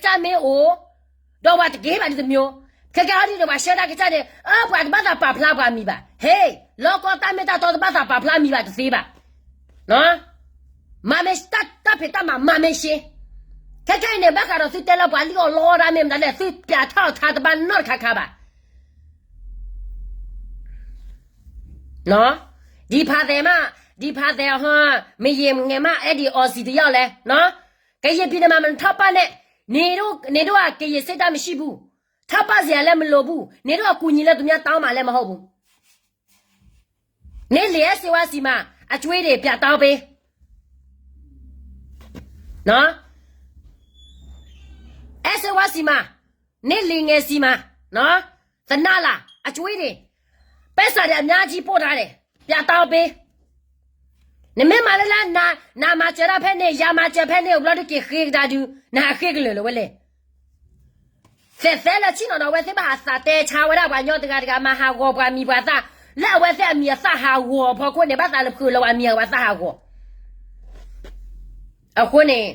အစ့န့ၣ် မတၤတဂၤဆှၢလဲၣ်တဲယၤတဒ်, လၢဖုနဒါတက့ၢ်ဟ့ၣ်ဘၣ်န့ၣ်, ပှၤဆှၢဒၣ်ကစၢ်မ့ၢ်အိၣ်, ဒီးပှၤတက့ၢ်ဟ့ၣ်ဘၣ်ဒ်တမံၤ, ခဲကဲအံၤဒ်န့ၣ် ပှၤဆှၢဒၣ်ကစၢ်န့ၣ် အၢ ပှၤတဘၣ်သးပာ်ဖျါပှၤမံၤဘၣ်, ဟ့ၣ် လီၤကီတၢ်မ့ၢ်တၢ်တီတဘၣ်သးပာ်ဖျါမံၤဘၣ်တသ့ဘၣ်. မၤမ့ၢ်တၢ်ဖံးတၢ်မၤ မၤမ့ၢ်ရှ့, ခဲကဲအံၤန့ၣ် ဘၣ်ဃးဒီးသုတဲလၢပှၤလံၣ်အီၣ်လီအီၣ်ဒၣ်မ့ၢ်မတၤလဲၣ် သုပျးထီၣ်ထါတဘၣ်နီတခါခါဘၣ်. ဒ်ဖးသဲးမး, ဒ်ဖးသဲးဟီ, မ့ၢ်ယံာ်မ့ၢ်ငဲၤမး အဲၣ်ဒိးအီစံးတယီၣ်လဲၣ်, ကရင်ပြည်နယ်မှာ မထောက်ပံ့နဲ့, နေတို့, နေတို့က ကရင်စစ်တပ်မရှိဘူး, ထောက်ပံ့စရာလည်းမလိုဘူး, နေတို့အကူအညီလည်း သူများတောင်းမှာလည်းမဟုတ်ဘူး. နေလီၤအဲၣ်စ့ဝါစံးမး, အကြွေးတွေ ပြန်တောင်းပေး. နော်, အဲၣ်စ့ဝါစံးမး, နေလီၤငဲၤစံးမး, နော်, သနားလား, အကြွေးတွေ, ပိုက်ဆံတွေ အများကြီးပို့ထားတယ်, ပြန်တောင်းပေး. နမ့ၢ်မၤလၢလၢ နမၤစၢၤတၢ်ဖဲန့ၣ် ယၤမၤစၢၤဖဲန့ၣ် အိၣ်ဘျီဒုးက့ၤဃ့ကဒါဒုး နဟးဃ့ကလၢာ်လၢၤဝဲလဲၣ်. သဲးသဲလၢဆ့ၣ်နီၤနီၤ အဝဲသ့ၣ်ဘၣ်ဟးသးတဲဆါဝဲဒၣ်ပှၤကညီတဂၤတဂၤ မၤဟးဂီၤပှၤမံၤပှၤသၣ်, လၢအဝဲသ့ၣ်အမံၤအသၣ်ဟးဂီၤအဖီခိၣ်န့ၣ် ဘၣ်သးလၢဖုးလၢပှၤမံၤအဝဲသၣ်ဟးဂီၤ. အဃိန့ၣ်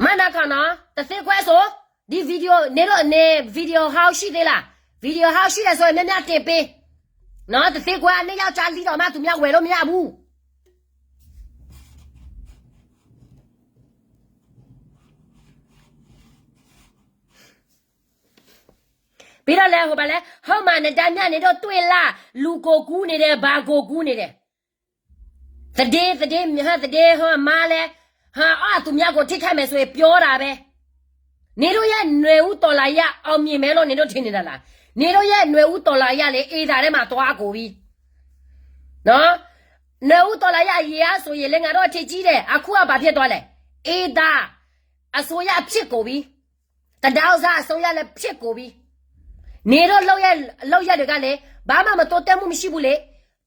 မၤနၤခီနီၤ, တသ့ခွဲစိ, ဒ် video န့ၣ်ဒိၣ်န့ၣ် video ဟးဆံသ့လၢ, video ဟးဆံလဲၣ်စိ မ့ၢ်မ့ၢ်တ့ၢ်ပ့, တသ့ခွဲန့ၣ် ရောက်ကျါလံဒီးမး သူများဝယ်လို့မရဘူး. ပြီးတော့လဲ ဟိုပါလဲ, ဟုတ်မှာ နဒါမြတ်နေတော့ တွေ့လား, လူကိုကူးနေတယ်, ဘာကိုကူးနေတယ်. သဒ့, သဒ့, ဟါ, သဒ့, ဟါ, မါလဲ, ဟါ, အသူများကိုထိခိုက်မယ်ဆိုရင် ပြောတာပဲ. နေတို့ရဲ့နွေဦးတော်လှန်ရေးက အောင်မြင်မယ်လို့ နေတို့ထင်နေတာလား. နေတို့ရဲ့နွေဦးတော်လှန်ရေးကလေ အေးတာထဲမှာ သွားကုန်ပြီ. နော်, နွေဦးတော်လှန်ရေးအရင်ကဆိုရင်လေ ငါတို့အထင်ကြီးတယ်, အခုကဘာဖြစ်သွားလဲ. အေးတာအစိုးရဖြစ်ကုန်ပြီ. တဒေါ်စန်းအစိုးရလည်းဖြစ်ကုန်ပြီ. နေတို့လုပ်ရပ်, လုပ်ရပ်တွေကလေ ဘာမှမတိုးတက်မှုမရှိဘူးလေ.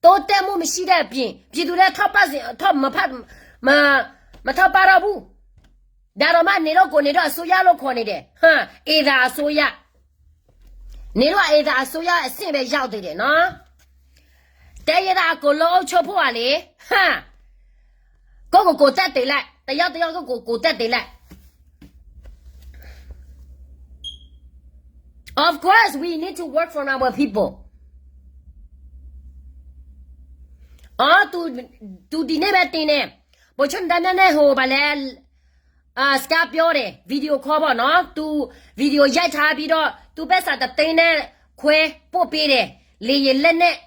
တိုးတက်မှုမရှိတဲ့အပြင် ပြည်သူလည်း ထောက်ပံ့စေ, ထောက်, မဖတ်, မ, မထောက်ပံ့တော့ဘူး. ဒါတောင်မှ နေတို့ကို နေတို့အစိုးရလို့ ခေါ်နေတယ်. ဟမ်, အေးတာအစိုးရ. နေတို့က အေးတာအစိုးရအဆင့်ပဲ ရောက်သေးတယ်နော်. တိုင်းရင်းသားအကုန်လုံး အုပ်ချုပ်ဖို့ကလေ, ဟမ်, ကိုယ့်ကိုယ်ကိုယ်သက်သေလိုက်, တစ်ယောက်တစ်ယောက် ကိုယ့်ကိုယ်ကိုယ်သက်သေလိုက်. Of course, we need to work for our people. အော်, သူ, သူဒီနေ့ပဲတင်တယ်. ဗိုလ်ချုပ်နဒါမြတ်နဲ့ ဟို, ဘာလဲ, အာ, Skype ပြောတယ်, video call ပေါ့နော်. သူ video ရိုက်ထားပြီးတော့ သူပိုက်ဆံတစ်သိန်းခွဲ ပို့ပေးတယ်, လေယာဉ်လက်နက်,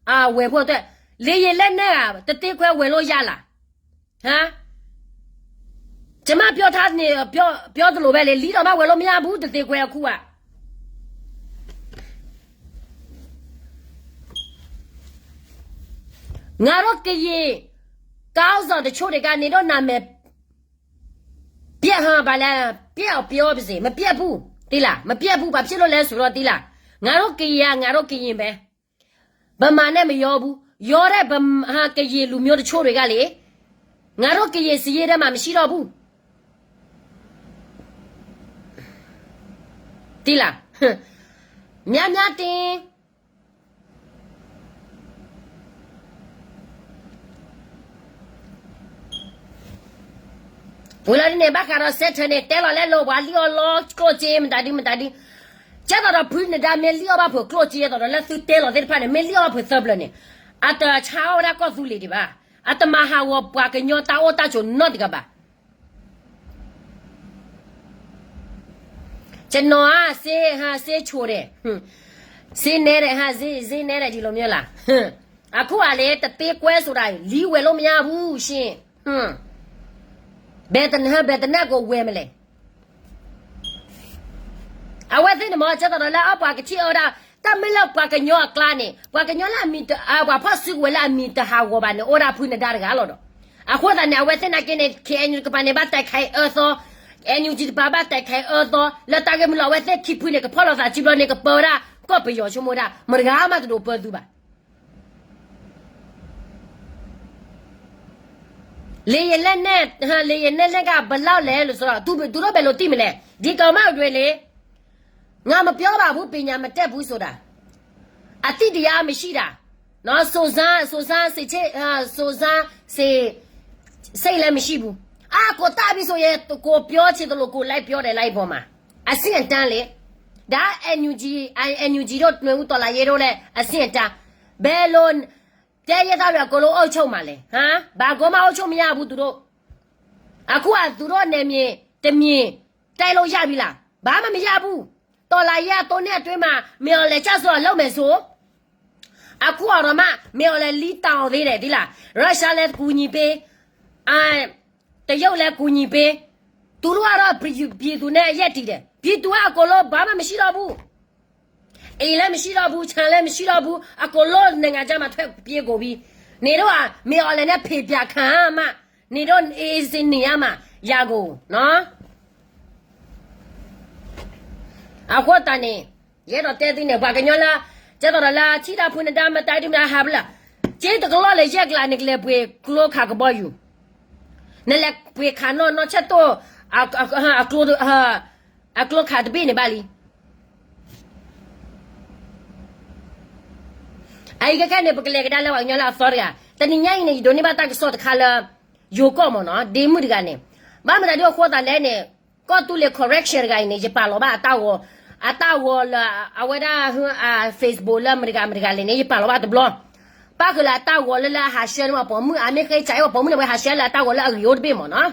အာ, ဝယ်ဖို့အတွက်. လေယာဉ်လက်နက်က တစ်သိန်းခွဲ ဝယ်လို့ရလား. ဟမ်, ကျွန်မပြောထားနေ, ပြော, ပြောသလိုပဲလေ, လီၤဒီးမှ ဝယ်လို့မရဘူး, တစ်သိန်းခွဲအခုက. ငါတို့ကရင်ခေါင်းဆောင်တချို့တွေက နေတော့ နာမည် ပျက်ဟါ, ဘာလဲ, ပျက်အောင်ပြောပါစေ, မပျက်ဘူး, သိလား, မပျက်ဘူး. ဘာဖြစ်လို့လဲဆိုတော့ သိလား, ငါတို့ကရင်က ငါတို့ကရင်ပဲ. ဗမာနဲ့မရောဘူး. ရောတဲ့ ဗမာ, ကရင်လူမျိုးတချို့တွေကလေ, ငါတို့ကရင်စာရင်းထဲမှာ မရှိတော့ဘူး. သိလား, များများတင် ဝံၤလီၤဒ်န့ၣ် ဘၣ်ဃးဒီးစဲထၢၣ်န့ၣ် တဲလီၤလဲလိာ်ပှၤလံၣ်အီၣ်လီကျိၣ်စ့မတၤဒုမတၤဒု, ကဲသိးဒီးဖုနဒါမ့ၢ်လံၣ်အီၣ်ဘၣ်ဖုးကျိၣ်စ့ သိးဒီးလၢသုတဲလီၤသ့ၣ်တဖၣ်န့ၣ် မ့ၢ်လံၣ်အီၣ်ဘၣ်ဖုးသၢဖျၢၣ်န့ၣ် အတဆါအီၣ်ဝဲဒၣ်ကီၢ်သူလ့ၤဒံးဘၣ်, အတမၤဟးဂီၤပှၤကညီတၢ်အိၣ်တၢ်ဆိးနီတဂၤဘၣ်. ကျွန်တော်က ဆေး, ဟါ, ဆေးချိုတယ်, ဆေးနဲတယ်, ဟါ, ဆေး, ဆေးနဲတယ် ဒီလိုမျိုးလား, အခုကလေ တသ့ကွဲဆိုတာ လီဝဲလို့မရဘူးရှင်, ဘယ်တန, ဘယ်တနက်ကိုဝယ်မလဲ. အဝဲသ့ၣ်န့ၣ်မ့ၢ် ကဲသိးဒီးလၢအပှၤကထံၣ်အီၤဒၣ် တၢ်မ့ၢ်လၢပှၤကညီအကျါန့ၣ် ပှၤကညီလၢအမံၤတ, ပှၤဖီၣ်စုကဝဲၤလၢအမံၤတဟးဂီၤဘၣ်န့ၣ် အိၣ်ဒၣ်ဖုနဒါတဂၤလီၤဒီး, အဃိသတးန့ၣ် အဝဲသ့ၣ်နာ်က့န့ၣ် ခ့ၣ်အဲၣ်ယူၣ်ကပၤန့ၣ် ဘၣ်တဲာ်ခးအၢသီ, အဲၣ်ယူၣ်ကၠံတပၤဘၣ်တဲာ်ခးအၢသီ လၢတၢ်ဂ့ၢ်မုၢ်လီၤ အဝဲသ့ၣ်ခံဖုန့ၣ် ကဖီၣ်လိာ်သးစုဘျီန့ၣ် ကပၢဝဲဒၣ် ကီၢ်ပယီၤဆိကမိၣ်ဒၣ် မတၤဂၤမးတဒိးပၢသုဘၣ်. လေယာဉ်လက်နက်, လေယာဉ်လက်နက်က ဘယ်လောက်လဲလို့ဆိုတော့ သူ, သူတို့ဘယ်လိုသိမလဲ. ဒီကောင်မတွေလေ, ငါမပြောပါဘူး ပညာမတတ်ဘူးဆိုတာ, အသိတရားမရှိတာ, နော်, စုံစမ်း, စုံစမ်းစစ်ချက်, အာ, စုံစမ်းစစ်, စိတ်လည်းမရှိဘူး. အာ, ကိုတတ်ပြီဆိုရင် ကိုပြောချင်သလို ကိုလိုက်ပြောတယ် live ပေါ်မှာ. အဆင့်အတန်းလေ. ဒါ NUG, NUG တို့ နွေဦးတော်လှန်ရေးတို့လည်း အဆင့်အတန်း. ဘယ်လို တိုင်းရင်းသားတွေအကုန်လုံးအုပ်ချုပ်မှာလဲ. ဟမ်, ဘာကိုမှအုပ်ချုပ်မရဘူး သူတို့. အခုကသူတို့နယ်မြေတမြေ တိုက်လို့ရပြီလား. ဘာမှမရဘူး. တော်လှန်ရေးအသုံးနှစ်အတွင်းမှာ မင်းအောင်လှိုင်ကျဆုံးအောင်လုပ်မယ်ဆို. အခုတော့မှ မင်းအောင်လှိုင်လီးတောင်သေးတယ် သိလား. ရုရှားလည်းကူညီပေး, အာ, တရုတ်လည်းကူညီပေး. သူတို့ကတော့ ပြည်သူနဲ့ရပ်တည်တယ်. ပြည်သူကအကုန်လုံး ဘာမှမရှိတော့ဘူး. အိမ်လည်းမရှိတော့ဘူး, ခြံလည်းမရှိတော့ဘူး, အကုန်လုံးနိုင်ငံခြားမှာထွက်ပြေးကုန်ပြီ. နေတော့ မင်းအောင်လှိုင်နဲ့ဖေပြခံမှ နေတော့ အေးအေးဆေးဆေးနေရမှာ, ရကုန်နော်. အဃိသတးန့ၣ် ယအဲၣ်ဒိးတဲသုန့ၣ် ပှၤကညီလၢ ကဲသိးဒီးလၢထံၣ်တၢ်ဖုနဒါမတၤဒုမတၤဟးဖဲလဲၣ်, က့တကလီၢ်လၢယဲၢ်ကျါ နကလဲၤပှ့ၤကျိခးကဘီယူၤ, နလဲၤပှ့ၤခးနီၢ်နီၢ်ဆဲးတိၢ် အကျိခးတဘ့ၣ်န့ၣ်ဘၣ်လံ. အအံၤခဲခဲန့ၣ် ပကလဲၤကဒါလၢပှၤကညီလၢအသီတဂၤ, တနံၤညါအံၤန့ၣ် ယဒိးန့ၢ်ဘၣ်တၢ်ကစီၣ်တခါလၢ ယိၤကီၢ်မ့ၢ်နီၤ ဒ့မုၣ်တဂၤန့ၣ်, ဘၣ်မတၤဒုအဃိသးလဲၣ်န့ၣ်, ကီၢ်သူလ့ၤ correction တဂၤအံၤန့ၣ် ယပာ်လီၤဘၣ်အတၢ်ဂီၤ, အတၢ်ဂီၤလၢအဝဲဒၣ် Facebook လၢမတဂၤမတဂၤလဲၣ်န့ၣ် ယပာ်လီၤဘၣ်တဘျီ, ပၣ်ဃုာ်လၢအတၢ်ဂီၤလၢလၢအဟးဆှဲန့ၣ်မ့ၢ်ပိာ်မုၣ် အမ့ၢ်ဃ့စးအီၤပိာ်မုၣ်န့ၣ် အဝဲဟးဆှဲလၢအတၢ်ဂီၤလၢအဂ့ၤအိၣ်တဘ့ၣ်မ့ၢ်နီၤ,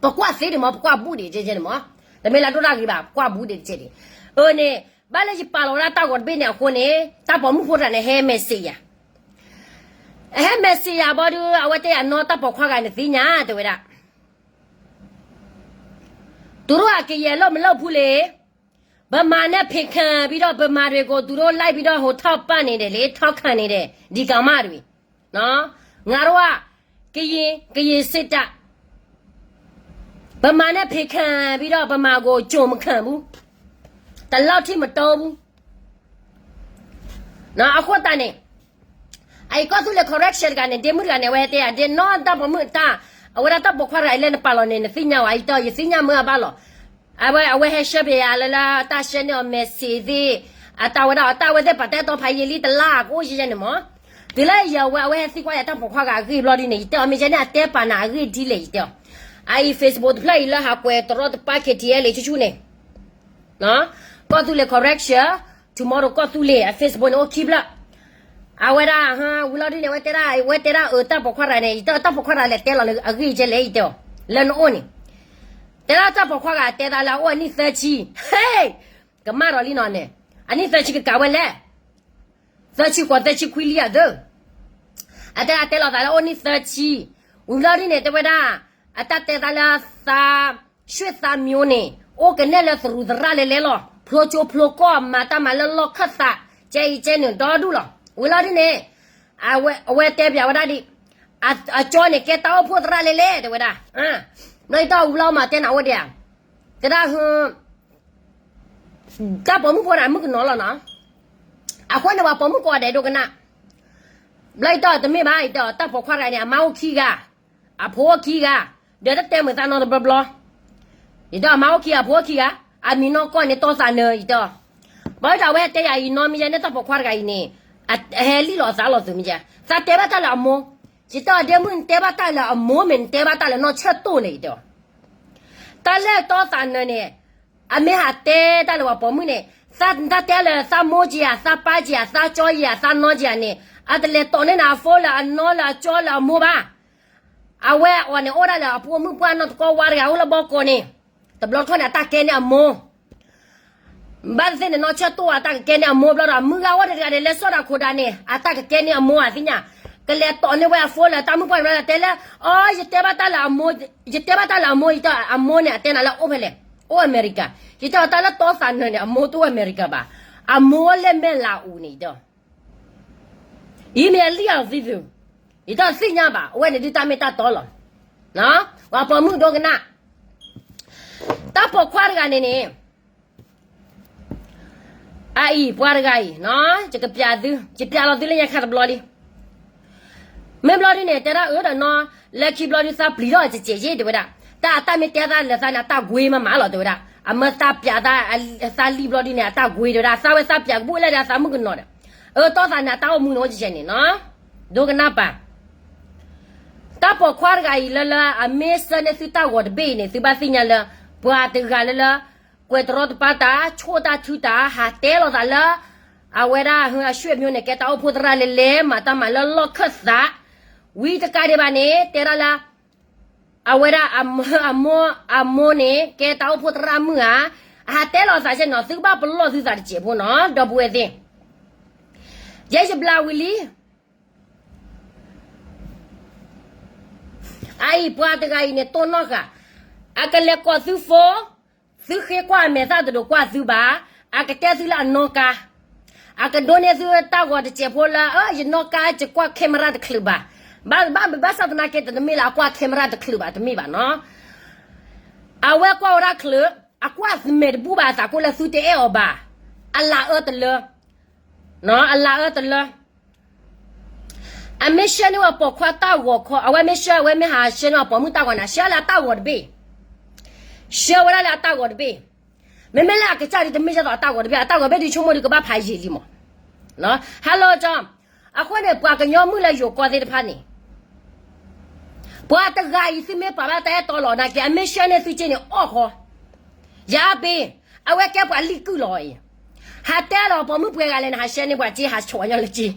ပကွၢ်သ့ဒံးမ့ၢ် ပကွၢ်ဘူးဒံးကဲကဲန့ၣ်မ့ၢ်, တမ့ၢ်လၢဒိၣ်တၢ်ဂ့ၤဘၣ် ပကွၢ်ဘူးဒံးတကဲဒံး, အန့ၣ်, ဘၣ်လၢယပာ်လီၤဝဲဒၣ်တၢ်ဂီၤတဘ့ၣ်န့ၣ်အဃိန့ၣ် တၢ်ပိာ်မုၣ်ဖိတဂၤန့ၣ် ဟဲ message ယၤ ဟဲ message ယၤဘီဒု အဝဲတဲယၤနီၢ်တၢ်ပိာ်ခွါဂၤန့ၣ်သ့ၣ်ညါ တဲဝဲဒၣ်, သူတို့က ကယဲၢ်လို့မလုပ်ဘူးလေ, ဗမာနဲ့ ဖင်ခံပြီးတော့ ဗမာတွေကို သူတို့လိုက်ပြီးတော့ ဟိုထောက်ပံ့နေတယ်လေ, ထောက်ခံနေတယ်, ဒီကောင်မတွေ, နော်, ငါတို့က ကရင်, ကရင်စစ်တပ်, ဗမာနဲ့ ဖင်ခံပြီးတော့ ဗမာကို ကျွန်မခံဘူး, တလောက်ထိမတိုးဘူး. အဃိသတးန့ၣ်, အအံၤကီၢ်သူလ့ၤ correction တဂၤန့ၣ် ဒ့မုၣ်တဂၤန့ၣ် အဝဲတဲယၤ ဒ့နီၢ်တၢ်ပိာ်မုၣ်တၢ်, အဝဲဒၣ်တၢ်ပိာ်ခွါတဂၤအံၤလၢနပာ်လီၤန့ၣ် နသ့ၣ်ညါဝဲ ယတဲ ယသ့ၣ်ညါမ့ၢ်အဘၣ်လီၤ. အဝဲ အဝဲဟဲ share ပယၤလၢလၢတၢ် share န့ၢ်အီၤ message သ့ၣ်, အတၢ်ဝဲဒၣ် တၢ်ဝဲသ့ၣ်ပာ်တဲတီဖးယံာ်လံတလါအကအိၣ်ယဲယဲန့ၣ်မ့ၢ်, တုၤလၢယဝဲ အဝဲဟဲသံကွၢ်ယၤတၢ်ပိာ်ခွါဂၤအဂ့ၢ်ဘျီဒ်န့ၣ် ယတဲအီၤ မ့ၢ်ယဲန့ၣ် အတဲပာ်နၤအဂ့ၢ်ဒ်လဲၣ် ယတဲအီၤ, အအံၤ Facebook တဖျၢၣ်အံၤလၢဟးကွဲးတရီတပါ KTLA ဆူၣ်ဆူၣ်န့ၣ် ကီၢ်သူလ့ၤ correction, tomorrow ကီၢ်သူလ့ၤ အ Facebook န့ၣ် အိၣ်ခံဖျၢၣ်, အဝဲဒၣ် ဝံၤလီၤဒ်န့ၣ် အဝဲတဲဒၣ် အဝဲတဲဒၣ်အတၢ်ပိာ်ခွါတဂၤန့ၣ် ယတဲတၢ်ပိာ်ခွါတဂၤလဲၣ် တဲလီၤလၢအဂ့ၢ်ကဲလဲၣ် ယတဲအီၤ, လၢနအိၣ်န့ၣ်, တဲဒၣ်တၢ်ပိာ်ခွါတဂၤ တဲသးလၢအအိၣ်အနံၣ်သၢဆံ, ဟ့, ကမၣ်ဒီးလံနီၤန့ၣ်, အနံၣ်သၢဆံကကးဝဲလဲၣ်, သၢဆံဃိး သၢဆံခွံလံဧါသၢ အတၢ်တဲလီၤသးလၢအိၣ်နံၣ်သၢဆံ, ဝံၤလီၤဒ်န့ၣ် တဲဝဲဒၣ်, အတၢ်တဲသးလၢသး, ရွှေ့သားမျိုးန့ၣ် အိၣ်ကနဲၣ်လၢသရူးသရၣ်လဲၤလဲၤလီၤ, ဖျိကၠိဖျိကီၢ် မၤတၢ်မၤလၢလီၢ်ခၢၣ်သး, ကဲအံၤကဲန့ၣ် ဒီဒူၣ်လီၤ. ဝံၤလီၤဒ်န့ၣ်, အဝဲတဲပျးဝဲဒၣ်ဒ်, အကၠီန့ၣ် ကဲတၢ်အိၣ်ဖှိၣ်သရၣ်လဲၤလဲၤ တဲဝဲဒၣ်, ဘျီယတီၢ်ဝံၤလီၤမး တဲနၤအိၣ်ဒံးဧါ, တဲဒၣ် တၢ်ပိာ်မုၣ်ဖိန့ၣ် မုၣ်ကနီၤလီၤနီၤ, အဃိန့ၣ် ပှၤပိာ်မုၣ်ကိးဂၤဒဲးဒိကနၣ်, ဘျီယတီၢ်တမ့ၢ်ဘၣ် ယတဲအီၤ တၢ်ပိာ်ခွါတဂၤန့ၣ် အမါအိၣ်ခံဂၤ, အဖိအိၣ်ခံဂၤ, ဒီးတတဲမုာ်သးနီတဘျီဘျီ, ယတဲအီၤ အမါအိၣ်ခံဂၤ အဖိအိၣ်ခံဂၤ, အမံၤနီၢ်ကီၢ်န့ၣ် တီသးနၢၤ ယတဲအီၤ ဘၣ်ဒီးအဝဲတဲယၤအံၤနီၤ မ့ၢ်ယဲန့ၣ်တၢ်ပိာ်ခွါတဂၤအံၤန့ၣ် အဟဲလံၣ်လီၤအသးလီၤသုးမ့ၢ်ယဲ သးတဲဘၣ်တၢ်လၢအမိၢ်, ယတဲအီၤဒ့မုၣ် နတဲဘၣ်တၢ်လၢအမိၢ်မ့ၢ် နတဲဘၣ်တၢ်လၢနီၢ်ဆၢၣ်တိၣ်န့ၣ် ယတဲအီၤ တၢ်လၢတီသးနၢၤန့ၣ် အမ့ၢ်ဟးတဲတၢ်လၢပှၤပိာ်မုၣ်န့ၣ် သးတဲလၢသးမိၢ်က့ၤယၤ သးပၢ်က့ၤယၤ သးကၠီယၤ သးနီက့ၤယၤန့ၣ် အတလဲၤတိးန့ၢ်နၤအဖိလၢအနီလၢအကၠီလၢအမိၢ်ဘၣ်. အဝဲအီၤန့ၣ်အိၣ်ဒၣ်လၢအဖိမုၣ်ပှၢ်နီၢ်တကီဝါတဂၤအိၣ်လၢဘီကီးန့ၣ် တဘျီတခီၣ်န့ၣ် အတၢ်ကဲန့ၢ်အမိၢ် ဘၣ်သ့ၣ်န့ၣ် နီၢ်ဆၢၣ်တိၣ်အတၢ်ကကဲန့ၢ်အမိၢ်ဘျီဒီး မုၢ်ဂၤအိၣ်တဂၤန့ၣ် လဲၤစိာ်တၢ်ခိၣ်ဒၣ်န့ၣ် အတၢ်ကကဲန့ၢ်အမိၢ်အသ့ၣ်ညါ, ကလဲၤတိးန့ၢ်ဝဲအဖိလၢတၢ်မုၣ်ပှၢ်ဘျီဒီးတဲလၢ အီ ယတဲဘၣ်တၢ်လၢအမိၢ်, ယတဲဘၣ်တၢ်လၢအမိၢ် ယတဲအမိၢ်န့ၣ် အတဲနၤလၢအိၣ်ဖဲလဲၣ်, အိၣ်အမဲရကၤ, ယတဲအီၤတၢ်လၢတီသးနၢၤန့ၣ် အမိၢ်တအိၣ်အမဲရကၤဘၣ်, အမိၢ်လၢမဲၢ်လးအူန့ၣ်ဒီး ယမ့ၢ်အလံၣ်အီၤသံသု, ယတသ့ၣ်ညါဘၣ်, အဝဲန့ၣ်ဒုးတၢ်မ့ၢ်တၢ်တီလီၤ. ပှၤပိာ်မုၣ်ဒိကနၣ်, တၢ်ပိာ်ခွါတဂၤန့ၣ်န့ၣ်, အအံၤ ပှၤတဂၤအံၤ, ယကပျးသု, ယပျးလီၤသုလၢညါခါတဘျီလံ. မ့ၢ်ဘျီဒုန့ၣ် တဲဒၣ်အၢဒီးနီၤ, လၢခံဘျီဒုသးပျံၤထီၣ်စဲးစဲးယ့ၣ်တဲဝဲဒၣ်, တၢ်အတၢ်မ့ၢ်တဲသးလၢသးန့ၣ် အတၢ်ကွ့မးမးလီၤတဲဝဲဒၣ်, အမၢသးပျးသး, သးလံၣ်ဘျီဒုန့ၣ် အတၢ်ကွ့တဲဝဲဒၣ်, သးဝဲသးပျးကဘူၣ်လၢဒၣ်သးမုၣ်ကနီၤဒီး, အၢတီသးန့ၣ် အတၢ်အိၣ်မူန့ၣ်အိၣ်ကဲကဲန့ၣ်နီၤ, ဒိကနၣ်ပၢ် တၢ်ပိာ်ခွါတဂၤအံၤလၢလၢအမ့ၢ်ဆှၢန့ၢ်သုတၢ်ဂီၤတဘ့ၣ်အံၤန့ၣ် သုဘၣ်သ့ၣ်ညါလၢ ပှၤတဂၤလၢလၢ ကွဲးတရီတပါတၢ် ဆိၣ်တၢ်ထုတၢ် ဟးတဲလီၤသးလၢ အဝဲဒၣ်အဆွေမျိုးန့ၣ် ကဲတၢ်အိၣ်ဖှိၣ်သရၣ်လဲၤလဲၤ မၤတၢ်မၤလၢလီၢ်ခၢၣ်သး, ဝံၤတကးဒံးဘၣ်န့ၣ် တဲဒၣ်လၢ အဝဲဒၣ် အမိၢ်န့ၣ် ကဲတၢ်အိၣ်ဖှိၣ်သရၣ်မုၣ်ဧါ, အဟးတဲလီၤသးကဲနီၤ သုကဘၣ်ပလီၢ်သုသးတစဲးဖိနီၤ ဒီပုၢ်ဝဲၢ်သ့ၣ်, ယဲယဘျါဝံၤလံ အအံၤပှၤတဂၤအံၤန့ၣ် တိၢ်နီၣ်ဃာ်, အကလဲၤကိးသုဖိ, သုဃ့ကွၢ်အမဲာ်သၣ်တဒိးကွၢ်သုဘၣ်, အကတဲသုလၢအနီၣ်ကါ, အကဒိးန့ၢ်သုတၢ်ဂီၤတစဲးဖိလၢ ယနီၣ်ကါ ယကွၢ် camera တချုးဘၣ်, ဘၣ်ဘၣ်ဘၣ်ဆၣ်သနာ်က့ တမ့ၢ်လၢအကွၢ် camera တချုးဘၣ် တမ့ၢ်ဘၣ်နီၤ, အဝဲကွၢ်ဝဲဒၣ်ချုး, အကွၢ်မဲာ်တဘူၣ်ဘၣ်အသးကိးလၢသုတအဲၣ်အီၤဘၣ်, အလၤအၢတလၢ အလၤအၢတလၢ အမ့ၢ်ဆှၢန့ၢ်ဝဲပိာ်ခွါတၢ်ဂီၤခီ, အဝဲမ့ၢ်ဆှၢ အဝဲမ့ၢ်ဟးဆှၢန့ၢ်ဝဲပိာ်မုၣ်တၢ်ဂီၤန့ၣ် ဆှၢလၢအတၢ်ဂီၤတဘ့ၣ်, ဆှၢဝဲဒၣ်လၢအတၢ်ဂီၤတဘ့ၣ်, မ့မ့ၢ်လၢအကစၢ်ဒုးတမ့ၢ်ဒ်သိးအတၢ်ဂီၤတဘ့ၣ် အတၢ်ဂီၤဘ့ၣ်ဒုးဆိကမိၣ်ဒုးကဘၣ်ဖးယံာ်လံမး, hello ကၠီ, အဃိန့ၣ် ပှၤကညီမုၣ်လၢယိၤကီၢ်သ့ၣ်တဖၣ်န့ၣ် ပှၤတဂၤအံၤ သုမ့ၢ်ပာ်ဘၣ်တၢ်အဲၣ်တီလီၤနာ်က့ အမ့ၢ်ဆှၢန့ၢ်သုစ့န့ၣ် အီၣ်ဃီ, ယၤပ့ၤ, အဝဲကဲပှၤလံၣ်ကုၢ်လီၤအံၤ, ဟးတဲလီၤပိာ်မုၣ်ပှဲၤဂၤလဲၣ်န့ၣ် ဟးဆှၢန့ၢ်ပှၤစ့ ဟးဆိးညီလၢစ့,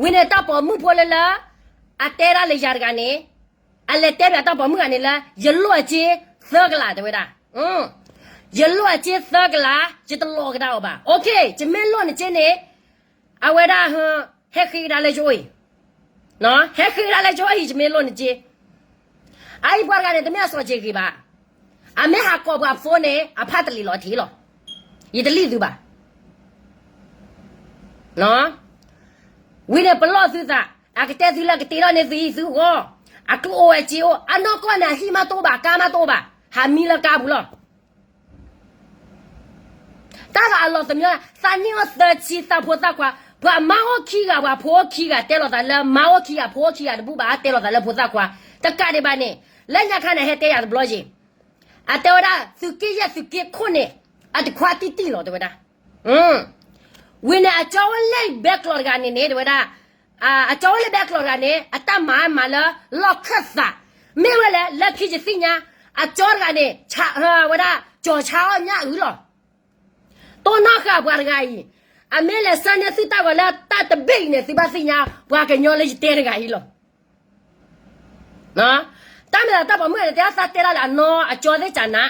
ဝံၤန့ၣ်တၢ်ပိာ်မုၣ်ဖိလၢလၢ အတဲဒၣ်လၢယၤတဂၤန့ၣ်, အလဲၤတဲပၠးတၢ်ပိာ်မုၣ်ဂၤန့ၣ်လၢ ယလိၣ်အစ့သၢကလးတဲဝဲဒၣ်, ယလိၣ်အစ့သၢကလး, ယတလီၤကဒါအီၤဘၣ်, okay ယမ့ၢ်လိၣ်နစ့န့ၣ် အဝဲဒၣ် ဟဲဃ့ကဒါလၢယအိၣ်အံၤ, ဟဲဃ့ကဒါလၢယအိၣ်အံၤ ယမ့ၢ်လိၣ်နစ့, အအံၤပှၤတဂၤန့ၣ် တမ့ၢ်အစီၤစ့ဂ့ၤဘၣ်, အမ့ၢ်ဟးကိးပှၤဖိန့ၣ် အဖးတလံာ်လီၤတံၢ်လီၤ, ယတလံၣ်သုဘၣ် ဝံၤန့ၣ်ပလီၢ်သုသး, အကတဲသုလၢကတ့ထီၣ်န့ၢ်သုအံၤသုဂီၢ်, အကအိၣ်ဝဲစ့အိၣ်, အနီၢ်ကီၢ်န့ၣ် အဟံၣ်မးတအိၣ်ဘၣ် ကါမးတအိၣ်ဘၣ်, ဟးမံလၢကါပူၤလီၤ. တၢ်ဂၤအလီၤသမံၤ, သးနံၣ်အိၣ်သၢဆံသးဖိသၣ်ခွါ, ပှၤမါအိၣ်ခံဂၤ ပှၤဖိအိၣ်ခံဂၤ တဲလီၤသးလၢမါအိၣ်ခံဂၤ ဖိအိၣ်ခံဂၤတဘူၣ်ဘၣ် တဲလီၤသးလၢဖိသၣ်ခွါ, တကးဒံးဘၣ်န့ၣ်, လၢညါခါန့ၣ် ဟဲတဲယၤတဘျီယံၤ, အတဲဝဲဒၣ် သုးက့ယဲၢ်သုးက့ခိၣ်န့ၣ်, အတခွါတံၢ်တံၢ်လီၤတဲဝဲဒၣ် ဝံၤန့ၣ် အကၠီဝဲလဲၣ်ဘဲကျီးတဂၤန့ၣ်န့ၣ် တဲဝဲဒၣ်, အကၠီဝဲလဲၣ်ဘဲကျီးတဂၤန့ၣ် အတၢ်မၤမၤလၢလီၢ်ခၢၣ်သး, မ့ၢ်ဝဲလဲၣ် လၢခံယသ့ၣ်ညါ, အကၠီတဂၤန့ၣ် ဝဲဒၣ် ကၠီဆါအီၣ်ညၣ်အုၣ်လီၤ. တိၢ်နီၣ်ဃာ်ပှၤတဂၤအံၤ, အမ့ၢ်လဲၤဆှၢန့ၢ်သုတၢ်ဂီၤလၢတၢ်တဘ့ၣ်အံၤန့ၣ် သုဘၣ်သ့ၣ်ညါ ပှၤကညီလၢယတဲတဂၤအံၤလီၤ. တၢ်မ့ၢ်သးတၢ်ပိာ်မုၣ်န့ၣ် တဲသးတဲဒၣ်လၢအနီၢ်အကၠီသ့ၣ်ကနၤ,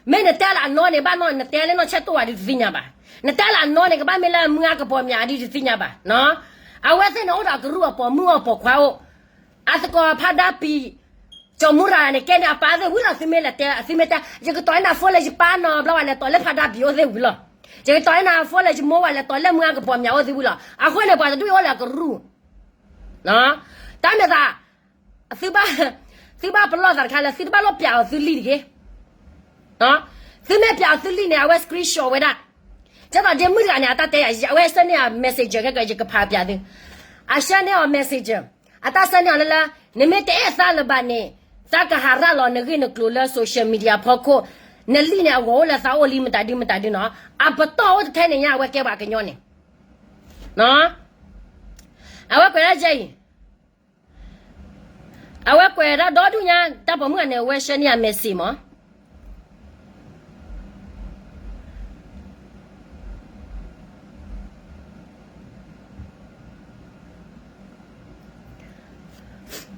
မ့ၢ်နတဲလၢအနီၢ်န့ၣ် ဘၣ်နီၢ် နတဲလၢနီၢ်ဆဲးတိၢ်ဝဲဒုးတသ့ၣ်ညါဘၣ်, နတဲလၢအနီၢ်န့ၣ် ကဘၣ်မ့ၢ်လၢမုၢ်အါကပီၤမၠးဒုးတသ့ၣ်ညါဘၣ်, အဝဲသ့ၣ်န့ၣ်အိၣ်ဒီးအကရူၢ်အပိာ်မုၣ်အပိာ်ခွါအိၣ်, အသကိးဖးဒါပံၤ ကၠီမူရၤန့ၣ် ကဲန့ၢ်အပၢ်သ့ၣ်ဝံၤလီၤ, သုမ့ၢ်လဲၤတဲ သုမ့ၢ်တဲ ယကတီၤအ့ၣ်နၤဖိလၢယပၢ်နီၤ ဘျီဝဲလဲၤတီၤလၢဖးဒါပံၤ အိၣ်သ့ၣ်ဝံၤလီၤ, ယကတီၤအ့ၣ်နၤဖိလၢယမိၢ်ဝဲလဲၤတီၤလၢမုၢ်အါကပီၤမၠးအိၣ်သ့ၣ်ဝံၤလီၤ, အဃိန့ၣ် ပှၤတဒူၣ်အံၤအိၣ်လၢအကရူၢ်, တၢ်မ့ၢ်သး သုဘၣ် သုဘၣ်ပလီၢ်သးတခါလၢ သုတဘၣ်လိၣ်ပျးအီၤသုလံၣ်တဂ့ၤ, သုမ့ၢ်ပျးအီၤသုလံၣ်န့ၣ် အဝဲ screenshot ဝဲဒၣ်, ကဲသိးဒ့မုၣ်တဂၤန့ၣ် အတၢ်တဲယၤ အဝဲဆှၢန့ၢ်အ messenger ခဲကၢ ယကဖးပျးသု, အဆှၢန့ၢ်အီၤ messenger, အတၢ်ဆှၢန့ၢ်အီၤလၢလၢ နမ့ၢ်တအဲၣ်သးလၢၤဘၣ်န့ၣ် သးကဟးရၤလီၤနဂ့ၢ်နကျိၤလၢ social media ဖီခိၣ်, နလံာ်န့ၣ် အဂီၤအိၣ်လၢသးအိၣ်လံ မတၤဒုမတၤဒုနီၤ, အပတီၢ်အိၣ်တထဲန့ၣ်ညါ အဝဲကဲပှၤကညီန့ၣ်, အဝဲကွဲးဒၣ်ကဲအံၤ, အဝဲကွဲးဒၣ်ဒီဒူၣ်ညါ တၢ်ပိာ်မုၣ်ဂၤန့ၣ် အဝဲဆှၢန့ၢ်အ message မး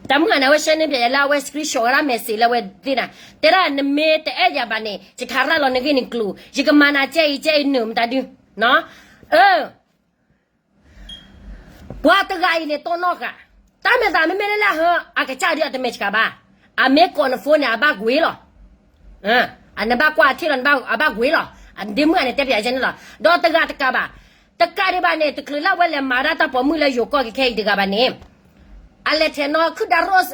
တၢ်မုၣ်ဂၤန့ၣ် အဝဲဆှၢန့ၢ်ပၠးယၤလၢအဝဲ screenshot ဝဲဒၣ် message လၢအဝဲသ့ၣ်န့ၣ်, တဲဒၣ် နမ့ၢ်တအဲၣ်ယၤဘၣ်န့ၣ် ယကခးရၣ်လီၤနဂ့ၢ်နကျိၤ, ယကမၤနၤကဲအံၤကဲအံၤနုာ်မတၤဒု, အၢ ပှၤတဂၤအံၤန့ၣ် တိၢ်နီၣ်ဃာ်, တၢ်မဲာ်သးမ့မ့ၢ်လၢလၢဟၢ အကစၢ်ဒုးအတမဲာ်ဆှးဘၣ်, အမ့ၢ်ကိးနဖိန့ၣ် အဘၣ်ကွံာ်လီၤ, နဘၣ်ကွၢ်အထံၣ်လီၤ အဘၣ်ကွံာ်လီၤ, ဒ့မုၣ်ဂၤန့ၣ် တဲပၠးယၤန့ၣ်လီၤ, ဒီးတဂၤတကးဘၣ်, တကးဒံးဘၣ်န့ၣ် တချုးလၢအဝဲလဲၤမၤဒၣ်တၢ်ပိာ်မုၣ်လၢယိၤကီၢ်ခဲအံၤတဂၤဘၣ်န့ၣ်, အလဲၤထဲနီၤ ခုၣ်ဒၣ်ရိၣ်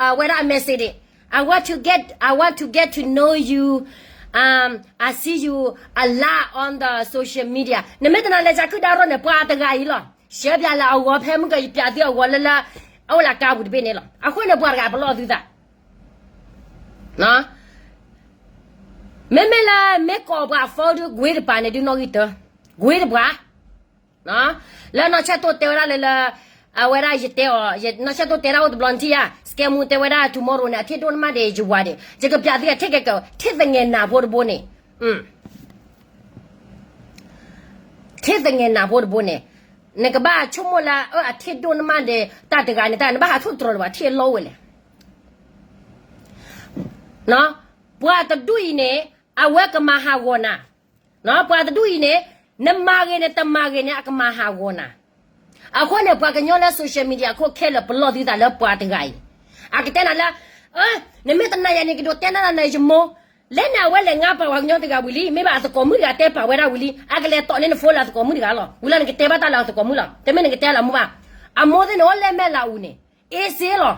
အဝဲဒၣ်အ message ဒၣ်, I want to get, I want to get to know you, um, I see you a lot on the social media. နမ့ၢ်တနာ်လဲၤစၢ်ခုၣ်ဒၣ်ရိၣ်န့ၣ် ပှၤတဂၤအံၤလီၤ, ဆှၢပၠးလၢအဂီၤ ဖဲမုၢ်ကီးယပၠးသုအဂီၤလၢလၢ အအိၣ်လၢကါပူၤတဘ့ၣ်န့ၣ်လီၤ. အဃိန့ၣ် ပှၤတဂၤပလီၢ်သုသး မ့မ့ၢ်လၢမ့ၢ်ကိးပှၤအ phone ဒုး ကွ့တပၤန့ၣ်ဒုးနီၣ်ဂံၢ်တၢ, ကွ့တပှၤ, လၢနီၢ်ဆဲၣ်တိၢ်တဲဝဲဒၣ်လၢလၢ, အဝဲဒၣ်ယတဲအီၤ, နီၢ်ဆဲၣ်တိၢ်တဲဒၣ်အိၣ်တဘျီနထံၣ်ဧါ, စကဲမူတဲဝဲဒၣ် tomorrow န့ၣ် အထံၣ်ဒိၣ်နမးဒံးယဝၤဒံး ယကပၠးသုအထံၣ်ကဲကဲ ထံၣ်သငဲးနၢ်ဖိတဘိန့ၣ်, ထံၣ်သငဲးနၢ်ဖိတဘိန့ၣ်, နကဘၣ်ဆိကမိၣ်လၢအထံၣ်ဒိၣ်နမးဒံး တၢ်တဂၤန့ၣ် တၢ်နဘၣ်ဟးထီၣ်တြီၤလၢၤဘၣ် ထံၣ်အလီၢ်ဝဲလဲၣ် ပှၤတဒူၣ်အံၤန့ၣ် အဝဲကမၤဟးဂီၤနၤ, ပှၤတဒူၣ်အံၤန့ၣ် နမၤဂ့ၤန့ၣ် တမၤဂ့ၤန့ၣ် အကမၤဟးဂီၤနၤ, အဃိန့ၣ် ပှၤကညီလၢ social media အခိၣ်ခဲလၢာ်ပလီၢ်သုသးလၢပှၤတဂၤအံၤ, အကတဲနၤလၢ, နမ့ၢ်တနာ်ယၤန့ၣ် ကဒိးတဲနၤလၢနယမိၢ်, လဲၣ်န့ၣ် အဝဲလဲၤငါပာ်ပှၤကညီတဂၤဝံၤလံ မ့ၢ်ဘၣ်အသကိးမုၣ်တဂၤတဲပာ်ဝဲဒၣ်ဝံၤလံ အကလဲၤတီၣ်န့ၢ်နဖိလၢအသကိးမုၣ်တဂၤလီၤ ဝံၤလီၤနကတဲဘၣ်တၢ်လၢအသကိးမုၣ်လီၤ တမ့ၢ်နကတဲလၢအမိၢ်ဘၣ်, အမိၢ်သ့ၣ်န့ၣ်အိၣ်လၢမဲာ်လးအူန့ၣ်, အ့စ့လီၤ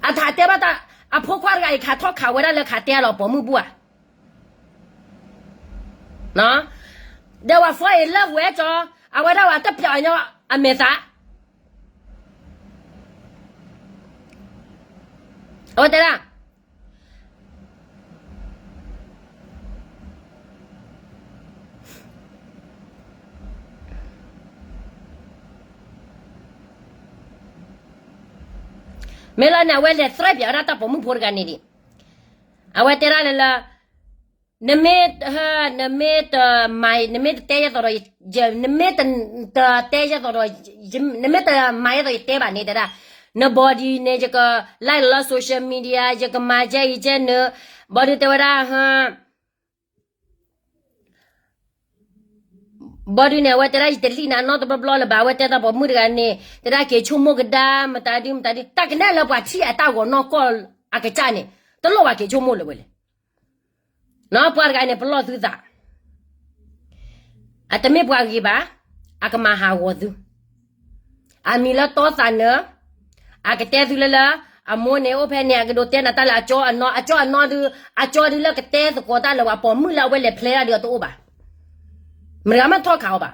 အတၢ်တဲဘၣ်တၢ်, အဖိခွါတဂၤအံၤခးထီၣ်ခးဝဲဒၣ်လၢခးတဲလီၤပိာ်မုၣ်ဘူၣ်ဧါ, ဒီးဝဲဖီအံၤလၢဝဲကၠီ, အဝဲဒၣ်ဝဲတပျးအညီအမဲာ်သး, အဝဲတဲဒၣ် မ့ၢ်လီၤန့ၣ် အဝဲလဲၤသရဲပၠးဝဲဒၣ်တၢ်ပိာ်မုၣ်ဖိတဂၤန့ၣ်ဒံး, အဝဲတဲဒၣ်လၢလၢ, နမ့ၢ်, နမ့ၢ်တမၤ, နမ့ၢ်တတဲယသိးဒီး, နမ့ၢ်တတဲယသိးဒီး, နမ့ၢ်တမၤယသိးယတဲဘၣ်န့ၣ်တဲဒၣ်, န body န့ၣ် ယက like လီၤလၢ social media ယကမၤကဲအံၤကဲနုာ်, body တဲဝဲဒၣ် body န့ၣ် အဝဲတဲဒၣ်ယတလံၣ်နၤနီတဘျီဘျီလၢၤဘၣ် အဝဲတဲတၢ်ပိာ်မုၣ်တဂၤန့ၣ် တဲဒၣ်က့ၤဆိကမိၣ်ကဒါ မတၤဒုမတၤဒု တၢ်ကနဲၣ်လၢပှၤထံၣ်အတၢ်ဂီၤနီၢ်ကီၢ်အကစၢ်န့ၣ် တလိၣ်ဘၣ်က့ၤဆိကမိၣ်လၢၤဝဲလဲၣ် ပှၤတဂၤန့ၣ် ပလီၢ်သုသး, အတမ့ၢ်ပှၤဂ့ၤဘၣ်, အကမၤဟးဂီၤသု, အမံၤလၢတီသးနၢ, အကတဲသုလၢလၢ, အမိၢ်န့ၣ်အိၣ်ဖဲန့ၣ် အကဒိးတဲနၤတၢ်လၢအကၠီအနီၢ်, အကၠီအနီၢ်ဒု, အကၠီဒုလၢကတဲသကိးတၢ်လၢပှၤပိာ်မုၣ်လၢအဝဲလဲၤဖျဲဒၣ်ဒုအတအိၣ်ဘၣ်, မတၤဂၤမ့ၢ်ထီၣ်ခးအီၤဘၣ်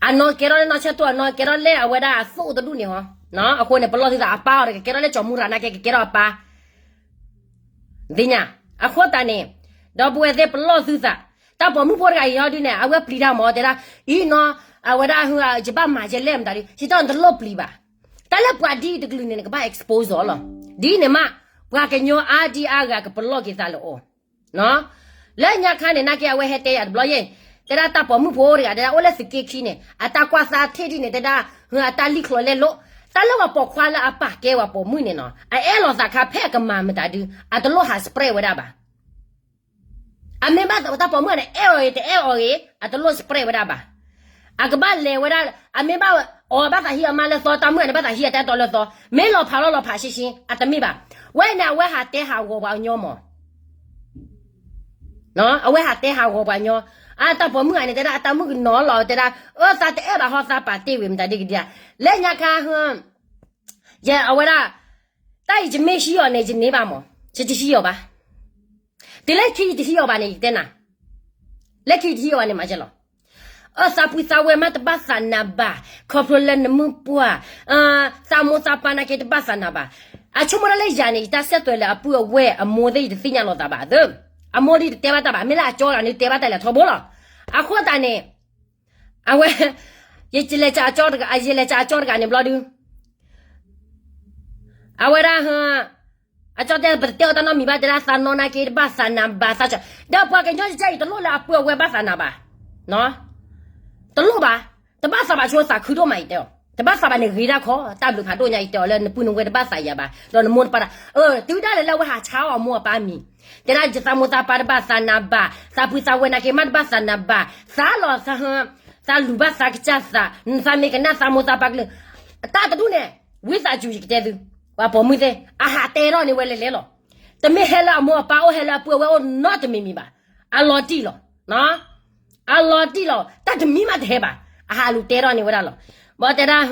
အနီၢ်ကဲထီၣ်လၢနီၢ်ဆၢတိၢ်အနီၢ် ကဲထီၣ်လၢအဝဲဒၣ်အသိၣ်တဒူၣ်န့ၣ်ဟီ, အဃိန့ၣ် ပလီၢ်သုသးအပၢ်အီၤဒီး ကကဲထီၣ်လၢကၠီၤမူရၤနာ်ကဲ ကကဲထီၣ်အပၢ်, သ့ၣ်ညါ, အဃိသတးန့ၣ်, ဒီပုၢ်ဝဲၢ်သ့ၣ်ပလီၢ်သုသး, တၢ်ပိာ်မုၣ်ဖိတဂၤအံၤဟီဒုန့ၣ် အဝဲပျံၤတၢ်မၢ်တဲဒၣ်, အံၤနီၢ်, အဝဲဒၣ်ဟ, ယဘၣ်မၤယဲလဲၣ်မတၤဒု, ယတဲနတလိၣ်ပျံၤဘၣ်, တၢ်လၢပှၤဒ်အံၤတကလုာ်န့ၣ် နကဘၣ် expose အီၤလီၤ, ဒ်န့ၣ်မး, ပှၤကညီအါဒံအါဂၤကပလီၢ်က့ၤသးလၢအီၤ လၢညါခါန့ၣ် နာ်က့အဝဲဟဲတဲယၤတဘျီယဲၢ်, တဲဒၣ်တၢ်ပိာ်မုၣ်ဖိတဂၤ တဲဒၣ်အိၣ်လၢသုးက့ခံန့ၣ် အတၢ်ကွၢ်သးထံၣ်ဒ်န့ၣ် တဲဒၣ်, အတၢ်လံၣ်ချီလဲလိာ်, တၢ်လၢပှၤပိာ်ခွါလၢအပာ်ကဲပှၤပိာ်မုၣ်န့ၣ်နီၤ အအဲၣ်လီၤသးခါဖဲအကမၤမတၤဒု, အတလိၣ်ဟး spread ဝဲဒၣ်ဘၣ် အမ့ၢ်ဘၣ်တၢ်ပိာ်မုၣ်န့ၣ် အဲၣ်အီၤဂ့ၤ တအဲၣ်အီၤဂ့ၤ အတလိၣ် spread ဝဲဒၣ်ဘၣ်. အကဘၣ်လဲၤဝဲဒၣ် အမ့ၢ်ဘၣ်အီၤဘၣ်သးဟံးအမါလၢသီ တၢ်မုၣ်န့ၣ်ဘၣ်သးဟံးအတၢ်အဲၣ်တီလၢသီ မ့ၢ်လီၤဖးလီၤလီၤဖးရှဲရှဲ အတမ့ၢ်ဘၣ်. ဝဲန့ၣ် အဝဲဟးတဲဟးဂီၤပှၤကညီမး အဝဲဟးတဲဟးဂီၤပှၤကညီ, အတၢ်ပိာ်မုၣ်ဂၤန့ၣ် တဲဒၣ်အတၢ်မုၣ်ကနီၤလီၤ တဲဒၣ်, အၢ သးတအဲၣ်ဘၣ်ဟီသးပာ်တ့ၢ်ဝံၤ မတၤဒ်ကဒံဧါ, လၢညါခါ ယအဝဲဒၣ်, တၢ်အံၤယမ့ၢ်ဟံးအီၤန့ၣ် ယန့ၢ်ဘၣ်မး, ယတဟံးအီၤဘၣ်. တုၤလၢခံယတဟံးအီၤဘၣ်န့ၣ် ယတဲနၤ, လၢခံယတဟံးအီၤဘၣ်န့ၣ် မၤကဲလီၤ. အၢ သးပှံၤသးဝဲမးတဘၣ်သးနၤဘၣ်, ခီဖျိလၢနမုၢ်ပှၢ်, သးမိၢ်သးပၢ်နာ်က့တဘၣ်သးနၤဘၣ်. အဆိကမိၣ်ဒၣ်လၢယၤန့ၣ် ယတၢ်ဆဲးသွဲးလၢအပုၢ်အဝဲၢ်အမိၢ်သ့ၣ် ယတသ့ၣ်ညါလိာ်သးဘၣ်သၢ, အမိၢ်ဒ်တတဲဘၣ်တၢ်ဘၣ်, မ့ၢ်လၢအကၠီဂၤန့ၣ် တဲဘၣ်တၢ်လၢထီဘိလီၤ. အဃိသတးန့ၣ် အဝဲ ယလဲၤကၠီအကၠီတဂၤ, ယလဲၤကၠီအကၠီတဂၤန့ၣ်ဘျီဒု အဝဲဒၣ် အကၠီတဲ ပတတဲအီၤတၢ်နီတမံၤဘၣ်, တဲဒၣ်သးနီၢ်နာ်က့ တဘၣ်သးနးဘၣ်သးကၠီ, ဒီးပှၤကညီကဲအံၤ တလိၣ်လၢအပုၢ်အဝဲၢ်ဘၣ်သးနးဘၣ်, တလိၣ်ဘၣ်, တဘၣ်သးဘၣ်ဆိသးခုဒိၣ်မးအံၤတဲအီၤ, တဘၣ်သးဘၣ်န့ၣ်ဂ့ၤဒၣ်ခီ, တၢ်ဘျုးဖးဒိၣ်ညါအံၤတဲအီၤလၢ နပုၢ်နဝဲၢ်တဘၣ်သးယၤဘၣ်, ဒီးနမိၢ်တပၢ်တၢ်, အၢ တုၤဒၣ်လဲာ်လၢအဝဲဟးဆါအီၤမိၢ်အပၢ်မံၤ, တဲဒၣ်ယသးမိၢ်သးပၢ်တဘၣ်သးနးဘၣ်, သးပုၢ်သးဝဲၢ်နာ်က့မးတဘၣ်သးနးဘၣ်, သးလီၤ သးလူၤဘၣ်သးကစၢ်သး, သးမ့ၢ်ကနၣ်သးမိၢ်သးပၢ်ကလုၢ်, တၢ်တဒူၣ်န့ၣ်, ဝံသးစူၤယကတဲသု, ပှၤပိာ်မုၣ်သ့ၣ် အဟးတဲထီၣ်န့ၢ်ဝဲလဲၤလဲၤလီၤ. တမ့ၢ်ဟဲလၢအမိၢ်အပၢ်အိၣ် ဟဲလၢအပုၢ်အဝဲၢ်အိၣ်နီတမံၤမံၤဘၣ်. အလီၤတံၢ်လီၤ, အလီၤတံၢ်လီၤ, တၢ်တမံၤမးတဟဲဘၣ်, အဟးလူၤတဲထီၣ်န့ၢ်ဝဲဒၣ်လီၤ. ဘၣ်တဲဒၣ်,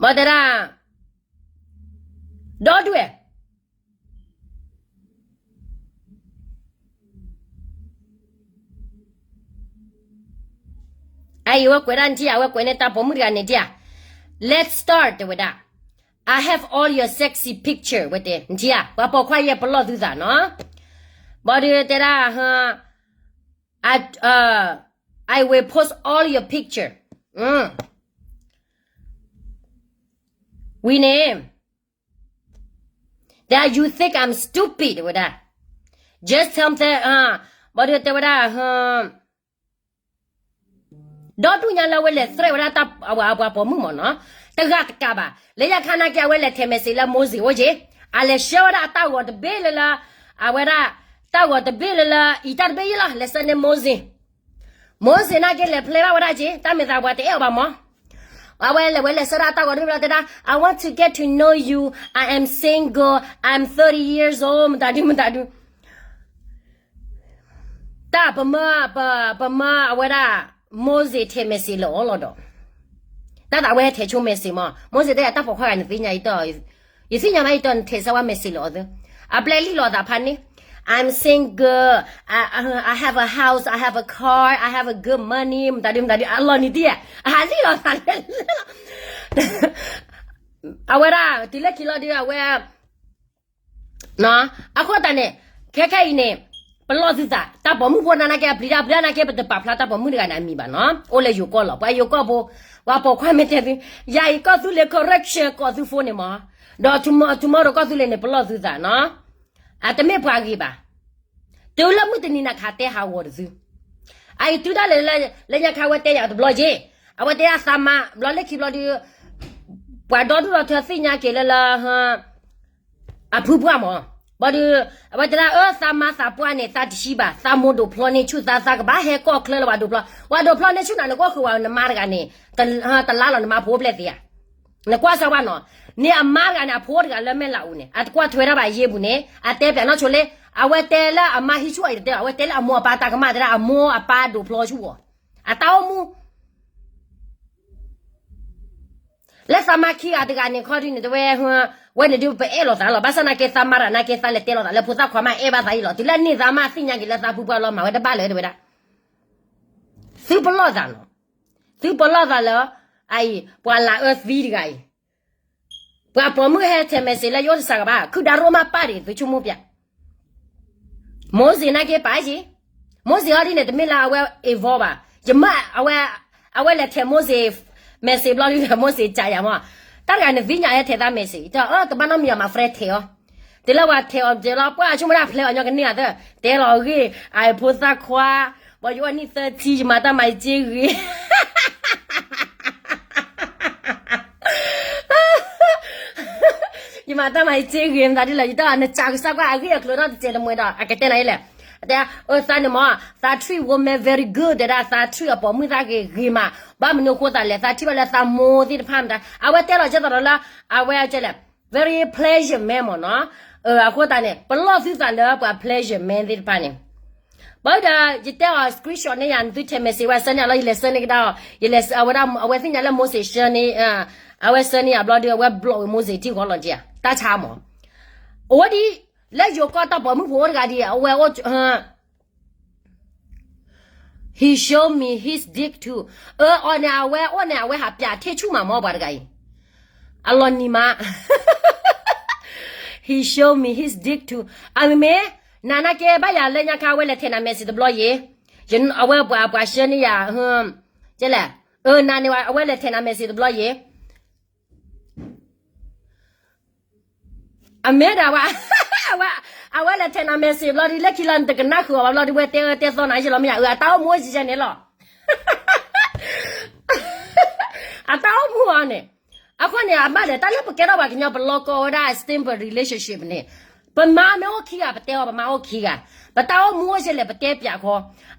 ဘၣ်တဲဒၣ်, ဒီဒူၣ်ဝဲ အအံၤဝဲကွဲးဒၣ်နထံၣ်ဧါ, အဝဲကွဲးန့ၢ်တၢ်ပိာ်မုၣ်တဂၤန့ၣ်ထံၣ်ဧါ, Let's start တဲဝဲဒၣ်, I have all your sexy picture ဝဲတဲ နထံၣ်ဧါ, ပှၤပိာ်ခွါယဲပလီၢ်သုသးနီၤ, ဘၣ်ဒီးတဲဒၣ်, I will post all your picture ဝံၤန့ၣ် that you think I'm stupid ဝဲဒၣ်, just tell them, ဘၣ်ဒီးတဲဝဲဒၣ်, ဒီဒူၣ်ညါလၢအဝဲလဲၤသရဲးဝဲဒၣ်တၢ်အဝဲပှၤပိာ်မုၣ်မးနီၤ, တဂၤတကးဘၣ်, လၢယခါနာ်က့ အဝဲလဲၤထဲး message လၢ Moses အိၣ်က့ၤ, အလဲၤဆှၢဝဲဒၣ်အတၢ်ဂီၤတဘ့ၣ်လၢလၢ, အဝဲဒၣ်, တၢ်ဂီၤတဘ့ၣ်လၢလၢ အံၤတၢ်တဘ့ၣ်ယဲလီၤ လဲၤဆှၢန့ၢ် Moses, Moses နာ်က့လဲၤဖျဲဘၣ်ဝဲဒၣ်က့ၤ တၢ်မဲာ်သးပှၤတအဲၣ်အီၤဘၣ်မး, အဝဲလဲၤဝဲလဲၤဆှၢဒၣ်အတၢ်ဂီၤတဘ့ၣ်ဘျီတဲဒၣ်, I want to get to know you, I am single, I'm thirty years old မတၤဒု မတၤဒု တၢ်ပမၢ, ပမၢအဝဲဒၣ်, Moses ထဲး message လၢအီၤလီၤဒီး, တၢ်သးဝဲဟဲထဲးဆိ message မး, Moses တဲယၤတၢ်ပိာ်ခွါဂၤန့ၣ်သ့ၣ်ညါအံၤ, ယသ့ၣ်ညါမးအံၤတီ နထဲးစၢ်ဝဲ message လၢအီၤသၢ, အပျဲၢ်လံၣ်လီၤသးဖးန့ၣ်, I'm single, I, I have a house, I have a car, I have a good money မတၤဒု မတၤဒု အလီၤနံၤတံၢ်ဧါ, အဟးလံၣ်လီၤသးလဲၣ် အဝဲဒၣ် တုၤလၢခံလီၤဒု အဝဲ အဃိသတးန့ၣ်, ခဲခဲအံၤန့ၣ်, ပလီၢ်သုသး တၢ်ပိာ်မုၣ်ဖိနၤနာ်က့ အပျံၤတၢ်ပျံၤတၢ်နာ်က့ ပတပာ်ဖျါတၢ်ပိာ်မုၣ်တဂၤန့ၣ်အမံၤဘၣ်နီၤ, အိၣ်လၢယိၤကီၢ်လီၤ. ပှၤယိၤကီၢ်ဖိ, ပှၤပိာ်ခွါမ့ၢ်တဲသု, ယၤအံၤကီၢ်သူလ့ၤ correction ကိးသု phone န့ၣ်မး, ဒီး tomorrow ဒီးကီၢ်သူလ့ၤန့ၣ် ပလီၢ်သုသးနီၤ, အတမ့ၢ်ပှၤဂ့ၤဘၣ်. တုၤလၢမုၢ်တနံၤနခးတဲဟးဂီၤတသု အအံၤတုၤဒၣ်လဲာ်လၢညါခါ အဝဲတဲယၤတဘျီက့ၤ, အဝဲတဲဒၣ်သးမါ ဘျီလၢခံဘျီဒုး, ပှၤဒီဒူၣ်ဒီထၢသ့ၣ်ညါက့ၤလၢလၢ အဖုပှၢ်မး, ဘၣ်ဒီး အဝဲတဲဒၣ်အၢ သးမါသးပှၢ်န့ၣ် သးတဆံဘၣ်, သးမိၢ်ဒိးဖျီန့ၢ်ဆူၣ်သး, သးကဘၣ်ဟဲကီၢ်ချၢလၢပှၤဒိးဖျီ, ပှၤဒိးဖျီန့ၢ်ဆူၣ်နၤ နကအိၣ်ဃုာ်ဝဲနမါတဂၤန့ၣ်, တလါလီၤနမါဖိအိၣ်ဖျဲၣ်သ့ဧါ. နကွၢ်စၢ်ဝဲနီၤ, န့ၣ်အမါတဂၤန့ၣ် အဖိတဂၤလၢမဲၢ်လးအူန့ၣ် အတကွၢ်ထွဲတၢ်ဘၣ်ယ့ၢ်ပူၤန့ၣ် အတဲပၠးနီၢ်ဆိလ့, အဝဲတဲလၢအမါဟံးဆူၣ်အံၤတတဲဘၣ်, အဝဲတဲလၢအမိၢ်အပၢ်တၢ်ကမၣ် တဲဒၣ်အမိၢ်အပၢ်ဒိးဖျီဆူၣ်အီၤ, အတၢ်အိၣ်မူ လၢသးမါခံဂၤတဂၤန့ၣ် ခီဒုန့ၣ် တဝဲ, ဝဲန့ၣ်ဒုးပအဲၣ်လိာ်သးလီၤ. ဘၣ်ဆၣ်နာ်က့သးမါတဂၤနာ်က့ သးလဲၤတဲလိာ်သးလၢဖိသၣ်ခွါမး အဲၣ်ဘၣ်သးအံၤလီၤ. တုၤလၢန့ၢ်သးမါသ့ၣ်ညါက့ၤလၢသးဖုပှၢ်လီၤ မၤဝဲတဘၣ်လၢၤ တဲဝဲဒၣ်. သုပလီၢ်သးနီၤ, သုပလီၢ်သးလၢ အအံၤ ပှၤလၤအၢသံတဂၤအံၤ ပှၤပိာ်မုၣ်ဟဲထဲး message လၢယအိၣ်တစးကဘၣ် ခုၣ်ဒါရိၣ်မးပၢ်ဒံး သုဆိကမိၣ်ပၠး. မိၢ်စ့ၢ်နာ်က့ပာ်က့ၤ, မိၢ်စ့ၢ်အီၤဒ်န့ၣ် တမ့ၢ်လၢအဝဲ involve ဘၣ်. ယမၢ အဝဲလဲၤထဲးမိၢ်စ့ၢ် message ဘျီဒ်လဲၣ် မိၢ်စ့ၢ်ကးယၤမး, တၢ်တဂၤန့ၣ်သ့ၣ်ညါဟဲထဲးသး message တၢ်အၢ တဘၣ်နီတမံၤ အမၤ friend ထဲးအီၤ, တုၤလၢပှၤထဲးအီၤ တဲလီၤ ပှၢ်ဆိကမိၣ်ဒၣ်ဖျဲးအီၤညီကန့ၢ်အသၢ, တဲလီၤဂ့ၢ် အဖိသၣ်ခွါ, ပှၤယအိၣ်နံၣ်သၢဆံ ယမၤတၢ်မၤယစ့ဂ့ၤ ယမၤတၢ်မၤယစ့ဂ့ၤ မတၤဒ်လဲၣ် ယတၢ်နစးကစၢ်ကွၢ်အဂ့ၢ်အကျိၤထီၣ်တစဲးတမှဲဒီး အကတဲနၤယလဲၣ်, တဲ အၢ သးန့ၣ်မး သး treat woman very good တဲဒၣ် သး treat အပိာ်မုၣ်သၣ်ဂ့ၤဂ့ၤမး, ဘၣ်မနုၤအဃိသးလဲၣ် သးထံၣ်ဘၣ်လၢသးမိၢ်သ့ၣ်တဖၣ်မတၤ အဝဲတဲလီၤကဲသိးဒီးလၢ အဝဲကဲလဲၣ် very pleasure man မးနီၤ, အဃိသတးန့ၣ် ပလီၢ်သုသးလၢပှၤ pleasure man သ့ၣ်တဖၣ်န့ၣ် ဘၣ်ဒီး ယတဲအီၤ screenshot န့ၢ်ယၤ နသုထဲး message ဝဲ ဆၢန့ၢ်အီၤလီၤ ယလဲၤဆၢန့ၢ်ကဒါ, ယလဲၤ အဝဲဒၣ် အဝဲသ့ၣ်ညါလၢ Moses ဆၢန့ၢ်, အဝဲဆၢန့ၢ်ယၤဘျီဒီး အဝဲ block ဝဲ Moses ထံၣ်ဃီလီၤက့ၤဧါ, တၢ်ဆါမး, အိၣ်ဒ် လၢယိၤကီၢ်တၢ်ပိာ်မုၣ်ဖိအိၣ်တဂၤဒ် အဝဲအိၣ် he show me his dick too, အၢ အီၤန့ၣ် အဝဲအိၣ်န့ၣ် အဝဲဟးပၠးထီၣ်ဆူၣ်မးမး ပှၤတဂၤအံၤ အလီၤနံၤမး He show me his dick too. အမ့ၢ်မ့ၢ် နနာ်က့ဘၣ်ယၤလၢညါခါ အဝဲလဲၤထဲးနၤ message တဘျီယံၤ, အဝဲပှၤပှၤရှဲန့ၢ်ယၤ, ကဲလဲၣ်, နၤန့ၣ် အဝဲလဲၤထဲးနၤ message တဘျီယံၤ, အမ့ၢ်ဒၣ်ဝဲ, အဝဲလဲၤထဲးနၤ message ဘျီဒ်လၢခံလီၤ နတကနၣ်ဃုာ်အီၤဘၣ်ဘျီဒ်ဝဲတဲအၢတဲသီနၤယ့ၢ်လီၤမ့ၢ်ယၤ အတၢ်အိၣ်မူအိၣ်စံးစဲန့ၣ်လီၤ အတၢ်အိၣ်မူအီၤန့ၣ်, အဃိန့ၣ် အဘၣ်လဲၣ် တၢ်လၢပကဲထီၣ်ပှၤကညီ ပလီၤကီဝဲဒၣ် stable relationship န့ၣ်, ပမါမ့ၢ်အိၣ်ခံဂၤ ပတဲအီၤ ပမါအိၣ်ခံဂၤ, ပတၢ်အိၣ်မူအိၣ်စံးလဲၣ် ပတဲပၠးခီ,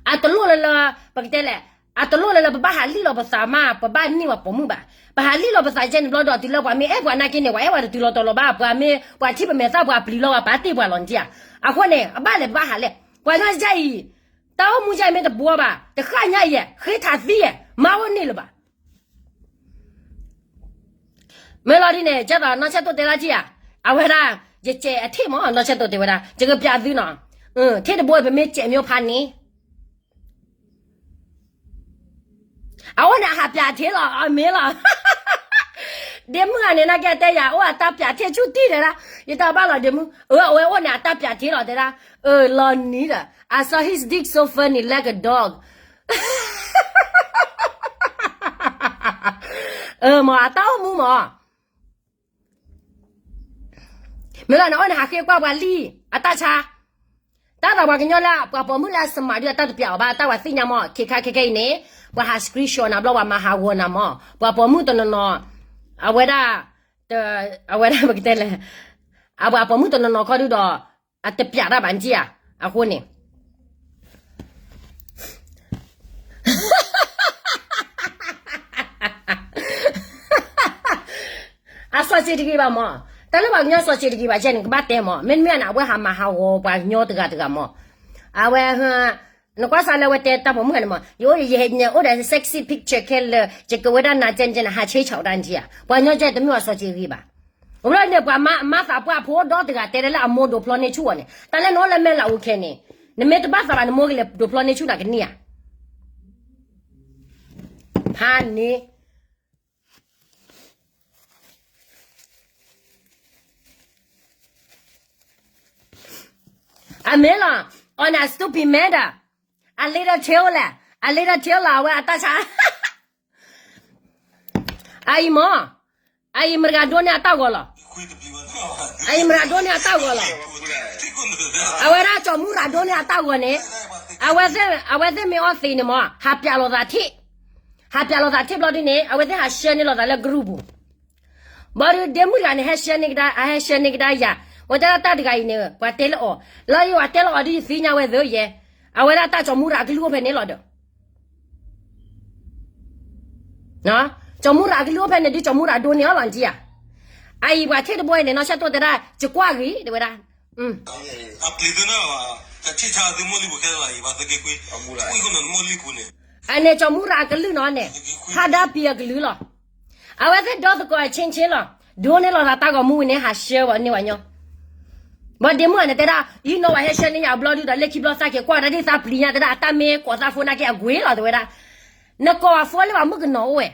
အတလိၣ်လၢလၢ ပကတဲလဲၣ်, အတလိၣ်လၢလၢပဘၣ်ဟးလံၣ်လီၤပသးမး ပဘၣ်န့ၢ်ပှၤပိာ်မုၣ်ဘၣ်, ပဟးလံၣ်လီၤပသးကဲန့ၣ်ဘျီဒီး တုၤလၢပှၤမ့ၢ်အဲၣ်ပှၤနာ်က့န့ၣ် ပှၤအဲၣ်ပှၤတတုၤလီၤတီၤလီၤဘၣ် ပှၤမ့ၢ်ပှၤထံၣ်ပမဲာ်သၣ်ပှၤပျံၤလီၤ ပှၤပာ်တ့ၢ်ပှၤလီၤနထံၣ်ဧါ, အဃိန့ၣ် အဘၣ်လဲၣ်ပဘၣ်ဟးလဲၣ်, ပှၤညီကဲအံၤ တၢ်အိၣ်မူကဲအံၤမ့ၢ်တဘှီဘၣ် တဃၣ်ညါအံၤ ဃ့ထးသံဧါ မါအိၣ်န့ၢ်လၢၤဘၣ် မ့ၢ်လီၤဒ်န့ၣ် ကဲသိးနီၢ်ဆဲၣ်တိၣ်တဲဒၣ်ထံၣ်ဧါ, အဝဲဒၣ် ယကဲးအထံၣ်မး နီၢ်ဆဲၣ်တိၣ်တဲဝဲဒၣ် ယကပၠးသုနီၤ, ထံၣ်တဘိပမ့ၢ်ကဲးမ့ၢ်ဖးန့ၣ်, အအိၣ်န့ၣ်အဟးပၠးထံလီၤ အမ့ၢ်လီၤ ဒ့မုၣ်ဂၤန့ၣ် နာ်က့တဲယၤ အိၣ်အတၢ်ပၠးထံဆူၣ်တံၢ်တဲဒၣ်, ယတၢ်ဘၣ်လီၤဒ့မုၣ်, အဝဲအိၣ်န့ၣ်အတၢ်ပၠးထံလီၤတဲဒၣ်, လီၤနံၤဒီး I saw his dick so funny like a dog မ့ၢ်အတၢ်အိၣ်မူမး မ့ၢ်လီၤန့ၣ် အအိၣ်န့ၣ် ဟးဃ့ကွၢ်ပှၤလံ, အတၢ်ဆါ, တၢ်သးပှၤကညီလၢ ပှၤပိာ်မုၣ်လၢအစမးဒုးအတၢ်တပျးအီၤဘၣ် တၢ်ဝဲသ့ၣ်ညါမး ခ့ခါခဲခဲအံၤန့ၣ်, ပှၤဟး screenshot နၤဘျီ ပှၤမၤဟးဂီၤနၤမး ပှၤပိာ်မုၣ်တနီၤနီၤ, အဝဲဒၣ်, အဝဲဒၣ်ပကတဲလဲၣ်, အပှၤပိာ်မုၣ်တနီၤနီၤခီဒုဒီး, အတပျးတၢ်ဘၣ်နက့ဧါ, အဃိန့ၣ် အစီၤစ့တဂ့ၤဘၣ်မး, တၢ်လၢပှၤကညီစီၤစ့တဂ့ၤဘၣ်ကဲန့ၣ် ကဘၣ်တဲမး, မ့တမ့ၢ်န့ၣ် အဝဲဟးမၤဟးဂီၤပှၤကညီတဂၤတဂၤမး, အဝဲ, နကွၢ်စးလၢအဝဲတဲတၢ်ပိာ်မုၣ်ဂၤန့ၣ်မး, ယအိၣ်ဒီး sexy picture ခဲလၢာ် ယကဝဲဒၣ်နၤကဲန့ၣ်ကဲန့ၣ် ဟးဆ့ဆီးတၢ်နထံၣ်ဧါ, ပှၤကညီကဲတမ့ၢ်ပှၤစီၤစ့ဂ့ၤဘၣ်, အဘျီန့ၣ် ပှၤမါသးပှၢ်ဖိဒိၣ်တဂၤတဲလၢအမိၢ်ဒိးဖျီန့ၢ်ဆူၣ်အီၤန့ၣ် တၢ်လၢနအိၣ်လၢမဲာ်လးအိၣ်ခဲန့ၣ်, နမ့ၢ်တဘၣ်သးဘၣ် နမိၢ်ကလဲၤဒိးဖျီန့ၢ်ဆူၣ်နၤကန့ၢ်ဧါ, ဖးန့ၣ် အမ့ၢ်လီၤ, on a stupid matter, a little tail လဲၣ်, a little tail လီၤ အဝဲအတၢ်ဆါ, အအံၤမး, အအံၤမတၤဂၤဒိန့ၢ်အတၢ်ဂီၤလီၤ, အအံၤမတၤဒိန့ၢ်အတၢ်ဂီၤလီၤ, အဝဲဒၣ်ကၠီၤမူရၤဒိန့ၢ်အတၢ်ဂီၤန့ၣ်, အဝဲသ့ၣ်မ့ၢ်အီသံးန့ၣ်မး ဟးပျးလိာ်သးထံၣ်, ဟးပျးလိာ်သးထံၣ်ဘျီဒ်န့ၣ် အဝဲသ့ၣ်ဟး share န့ၢ်လိာ်သးလၢ group ပူၤ ဘၣ်ဒီးဒ့မုၣ်တဂၤန့ၣ် ဟဲ share န့ၢ်ကဒါ, အဟဲ share န့ၢ်ကဒါယၤ, ဝဲတဲဒၣ်တၢ်တဂၤအံၤန့ၣ် ပှၤတဲလၢအီၤ, လၢယဝဲတဲလၢအီၤဒ်ယသ့ၣ်ညါဝဲသ့ယဲ, အဝဲဒၣ်တၢ်ကၠီၤမူရၤအကလုၢ်အိၣ်ဖဲန့ၣ်လီၤဒီး, ကၠီၤမူရၤအကလုၢ်အိၣ်ဖဲန့ၣ်ဒ်ကၠီၤမူရၤဒိန့ၢ်အီၤလီၤနထံၣ်ဧါ, အအံၤပှၤထံၣ်တဘိအံၤန့ၣ် နီၢ်ဆၣ်တိၢ်တဲဒၣ် ယကွၢ်ဂ့ၤ တဲဝဲဒၣ် အန့ၣ်ကၠီၤမူရၤအကလုၢ်နီၤန့ၣ်, ဖးဒါပံၤအကလုၢ်နီၤန့ၣ်, ဖးဒါပံၤအကလုၢ်လီၤ, အဝဲသ့ၣ်ဒီသကိးအဆ့ဆ့လီၤ, ဒိန့ၢ်လိာ်သးတၢ်ဂီၤမူဝံၤန့ၣ် ဟး share ဝဲန့ၢ်ဝဲညီ, ဘၣ်ဒ့မုၣ်န့ၣ်တဲဒၣ် ယနီၢ်ဝဲဟဲ share န့ၢ်ယၤအဘျီဒုဒီး လၢခံဘျီသးက့ၤကွၢ်တၢ်ဒ်သးပျံၤညါတဲဒၣ် အတၢ်မ့ၢ်ကိးသးဖိနာ်က့အကွ့လီၤတဲဝဲဒၣ်, နကိးအ phone လၢပှၤမုၣ်ကနီၤအိၣ်ဝဲ,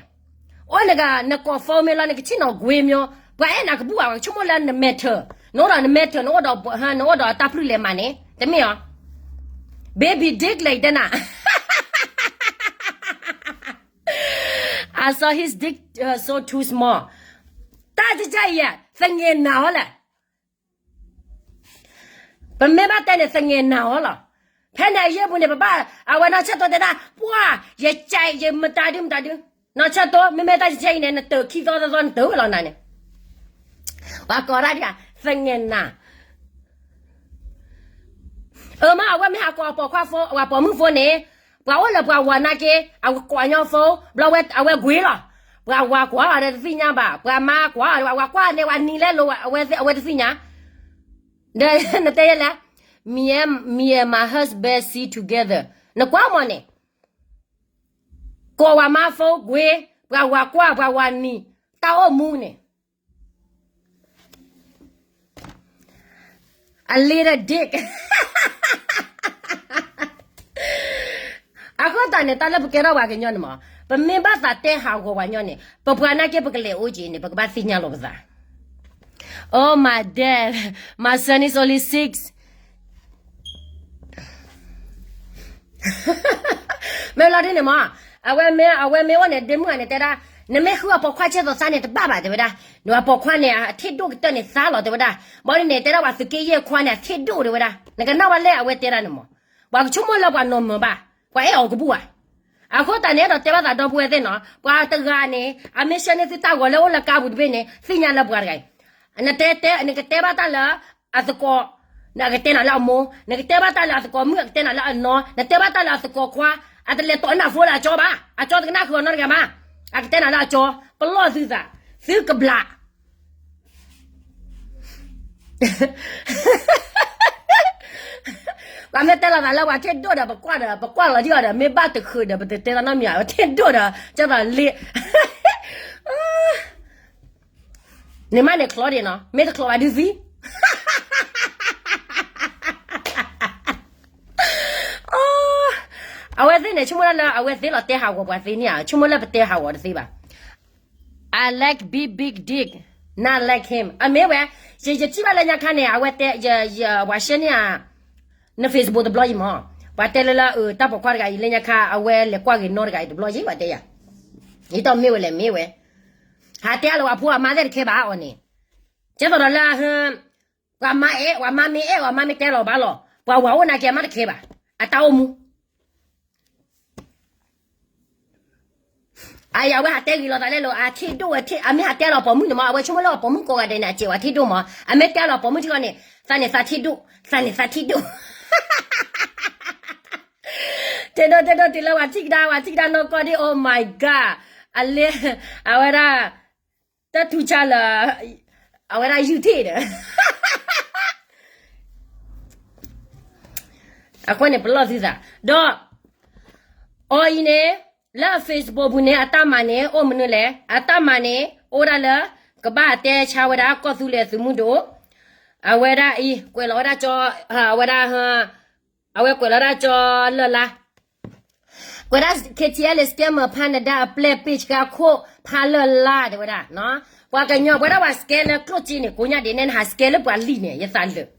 အိၣ်နက နကိး phone မ့ၢ်လီၤ နကထံၣ်နီၢ်ကွ့မ့ၢ်, ပှၤအဲၣ်နၤကဘူၣ်ဘၣ် ပှၤကဆိကမိၣ်လၢန mental, နအိၣ်ဒီးန mental နအိၣ်ဒီး, နအိၣ်ဒီးအတၢ်ပျုၢ်လဲၤမးန့ၣ် တမ့ၢ်ဧါ, baby dick လဲၣ်တဲနၤ I saw his dick so too small, တၢ်ကကၢ်အံၤ သငဲးနၤအီၤလဲၣ်, ပမ့ၢ်ဘၣ်တဲန့ၣ် သငဲးနၤအီၤလီၤ, ဖဲန့ၣ်အယဲၢ်ပူၤန့ၣ် ပဘၣ်, အဝဲနီၢ်ဆၣ်တိၢ်တဲဒၣ် ပှၢ်, ယကဲး ယမတၤဒုမတၤဒု, နီၢ်ဆၣ်တိၢ် မ့မ့ၢ်တၢ်ကကၢ်အံၤန့ၣ် နတၢၤခံသီသီသီနတၢၤဝဲလီၤနၤန့ၣ်, ပှၤကိးဒၣ်ဒ် သငဲးနၤ အၢမး အဝဲမ့ၢ်ဟးကိးအပိာ်ခွါ phone အပိာ်မုၣ် phone န့ၣ်, ပှၤအိၣ်လၢပှၤဝၤနာ်က့, အဝဲကိးညီ phone ဘျီအဝဲကွံာ်လီၤ, ပှၤဝၤကွၢ်အီၤဒီးတသ့ၣ်ညါဘၣ်, ပှၤမါကွၢ်အီၤဒီး ပှၤဝၤကွၢ်န့ၢ်ဝဲနံၤလဲလိၤ အဝဲတသ့ၣ်ညါ, ဒီးနတဲယဲလဲၣ်, me and, me and my husband see together, နကွၢ်မးန့ၣ်, ကိးဝၤမါ phone ကွံာ်, ပှၤဝၤကွၢ် ပှၤဝၤနံၤ, တၢ်အိၣ်မူန့ၣ် a little dick, အဃိသတးန့ၣ် တၢ်လၢပကဲထီၣ်ပှၤကညီန့ၣ်မး, ပမ့ၢ်ဘၣ်သးတဲဟးဂီၤပှၤညီန့ၣ် ပပှၤနာ်က့ပကလဲၤအိၣ်က့ၤန့ၣ် ပကဘၣ်သ့ၣ်ညါလီၤပသး. Oh my dad, my son is only six. မ့ၢ်လီၤဒ်န့ၣ်မး, အဝဲမ့ၢ် အဝဲမ့ၢ်အိၣ်န့ၣ် ဒ့မုၣ်ဂၤန့ၣ်တဲဒၣ်, နမ့ၢ်ဃုအပိာ်ခွါဆဲးသိးသးန့ၣ်တဘၣ်ဘၣ်တဲဝဲဒၣ်, နပှၤပိာ်ခွါန့ၣ် အထံၣ်ဒိၣ်ကတၢၢ်န့ၣ်သါလီၤတဲဝဲဒၣ်, ဘၣ်ဒ်န့ၣ်တဲဒၣ်ပှၤသုးက့ယဲၢ်ခွါန့ၣ် အထံၣ်ဒိၣ်တဲဝဲဒၣ်, နကနၣ်ဝဲလဲၣ်အဝဲတဲဒၣ်န့ၣ်မး, ပှၤကဆိကမိၣ်လၢပှၤနီၤမုာ်ဘၣ်, ပှၤအဲၣ်အီၤကဘူၣ်ဧါ. အဃိသတးန့ၣ် အဲၣ်ဒိးတဲဘၣ်သးဒီပုၢ်ဝဲၢ်သ့ၣ်နီၤ, ပှၤတဂၤန့ၣ် အမ့ၢ်ဆှၢန့ၢ်သုတၢ်ဂီၤလၢအိၣ်လၢကါပူၤတဘ့ၣ်န့ၣ် သ့ၣ်ညါလၢပှၤတဂၤအံၤ, နတဲတဲ နကတဲဘၣ်တၢ်လၢအသကိး, အကတဲနၤလၢအမိၢ်, နကတဲဘၣ်တၢ်လၢအသကိးမုၣ် အကတဲနၤလၢအနီၢ်, နတဲဘၣ်တၢ်လၢအသကိးခွါ, အတလဲၤတီၢ်နၢ်ဖိလၢအကၠီဘၣ်, အကၠီတကနၣ်ဃုာ်အီၤနီတဂၤဘၣ်, အကတဲနၤလၢအကၠီ, ပလီၢ်သုသး, သုကဘျး ပှၤမ့ၢ်တဲလီၤသးလၢပှၤထံၣ်ဒိၣ်ဒီး ပကွၢ်ဒီး ပကွၢ်လီၤဒံးအီၤဒီး မ့ၢ်ဘၣ်တဃုာ်ဒီး ပတတဲတၢ်နီတမံၤ ပထံၣ်ဒိၣ်ဒီး ကၢ်သးလ့, န့ၣ်မးန့ၣ်ချီဒံးနီၤ မ့ၢ်တချီဘၣ်ဒုးသံ အဝဲသ့ၣ်န့ၣ် ဆိကမိၣ်ဒၣ်လၢအဝဲသ့ၣ်လီၤတဲဟးဂီၤပှၤသ့န့ၣ်ဧါ, ဆိကမိၣ်လၢပတဲဟးဂီၤတသ့ဘၣ်. I like big big dick, not like him. အမ့ၢ်ဝဲ, ယထံၣ်ဘၣ်လၢညါခါန့ၣ် အဝဲတဲ, ပှၤရှဲန့ၢ်ဧါ, န Facebook တဘျီယံၤမး, ပှၤတဲလၢလၢ တၢ်ပိာ်ခွါတဂၤအံၤလၢညါခါ အဝဲလဲၤကွၢ်ဂ့ၤနီတဂၤအံၤတဘျီယံၤ ပှၤတဲယၤ, ယတီၢ်မ့ၢ်ဝဲလဲၣ်မ့ၢ်ဝဲ, ဟးတဲလၢပှၤဖိအမါသ့ၣ်တခဲဘၣ်အီၤန့ၣ်, ကဲသိးဒီးလၢ ပှၤမါအဲၣ်, ပှၤမါမ့ၢ်အဲၣ်, ပှၤမါမ့ၢ်တဲလီၤဘၣ်လီၤ, ပှၤဝၤအိၣ်နာ်က့အမါတခဲဘၣ်, အတၢ်အိၣ်မူ အယၤဝဲဟးတဲဂ့ၤလီၤသးလဲၣ်လီၤ, အထံၣ်ဒိၣ်ဝဲထံၣ်, အမ့ၢ်ဟးတဲလီၤပိာ်မုၣ်န့ၣ်မး, အဝဲဆိကမိၣ်လၢပိာ်မုၣ်ကိးဂၤဒဲးန့ၣ် အစဲးဝဲထံၣ်ဒိၣ်မး, အမ့ၢ်တဲလီၤပိာ်မုၣ်ထံကီၢ်န့ၣ် သးန့ၣ်သးထံၣ်ဒိၣ်, သးန့ၣ်သးထံၣ်ဒိၣ်, တဲဒိၣ်တဲဒိၣ်တုၤလၢပှၤထံၣ်ကဒါ, ပှၤထံၣ်ကဒါနီၢ်ကီၢ်ဒံး, Oh my God, အလဲ, အဝဲဒၣ် တၢ်ထူးခြားလၢ အဝဲဒၣ်ယုၢ်ထံၣ်ဒီး အဃိန့ၣ် ပလီၢ်သုသး ဒီး အီၤအံၤန့ၣ် လၢ Facebook ပူၤန့ၣ် အတၢ်မၤန့ၣ် အိၣ်မနုၤလဲၣ်, အတၢ်မၤန့ၣ် အိၣ်ဒၣ်လၢ ကဘၣ်တဲဆါဝဲဒၣ် ကီၢ်သူလ့ၤအသုးမုၢ်ဒိၣ်, အဝဲဒၣ်အံၤ ကွဲးလီၤဝဲဒၣ်ကၠီ, အဝဲဒၣ် အဝဲကွဲးလီၤဒၣ်ကၠီလၢ်လါ, ကွဲးဒၣ် KTLA scammer ဖးနဒါအပျဲၢ် ပ့ၢ်ဆှါခိၣ်ဖးလၢ်လါ တဲဝဲဒၣ်, ပှၤကညီ ပဝဲဒၣ်ပှၤ scam လၢကျိၣ်စ့န့ၣ် ကိးညါဒ်န့ၣ် နဟး scam လၢပှၤလံၢ်န့ၣ် ယသးလၢာ်,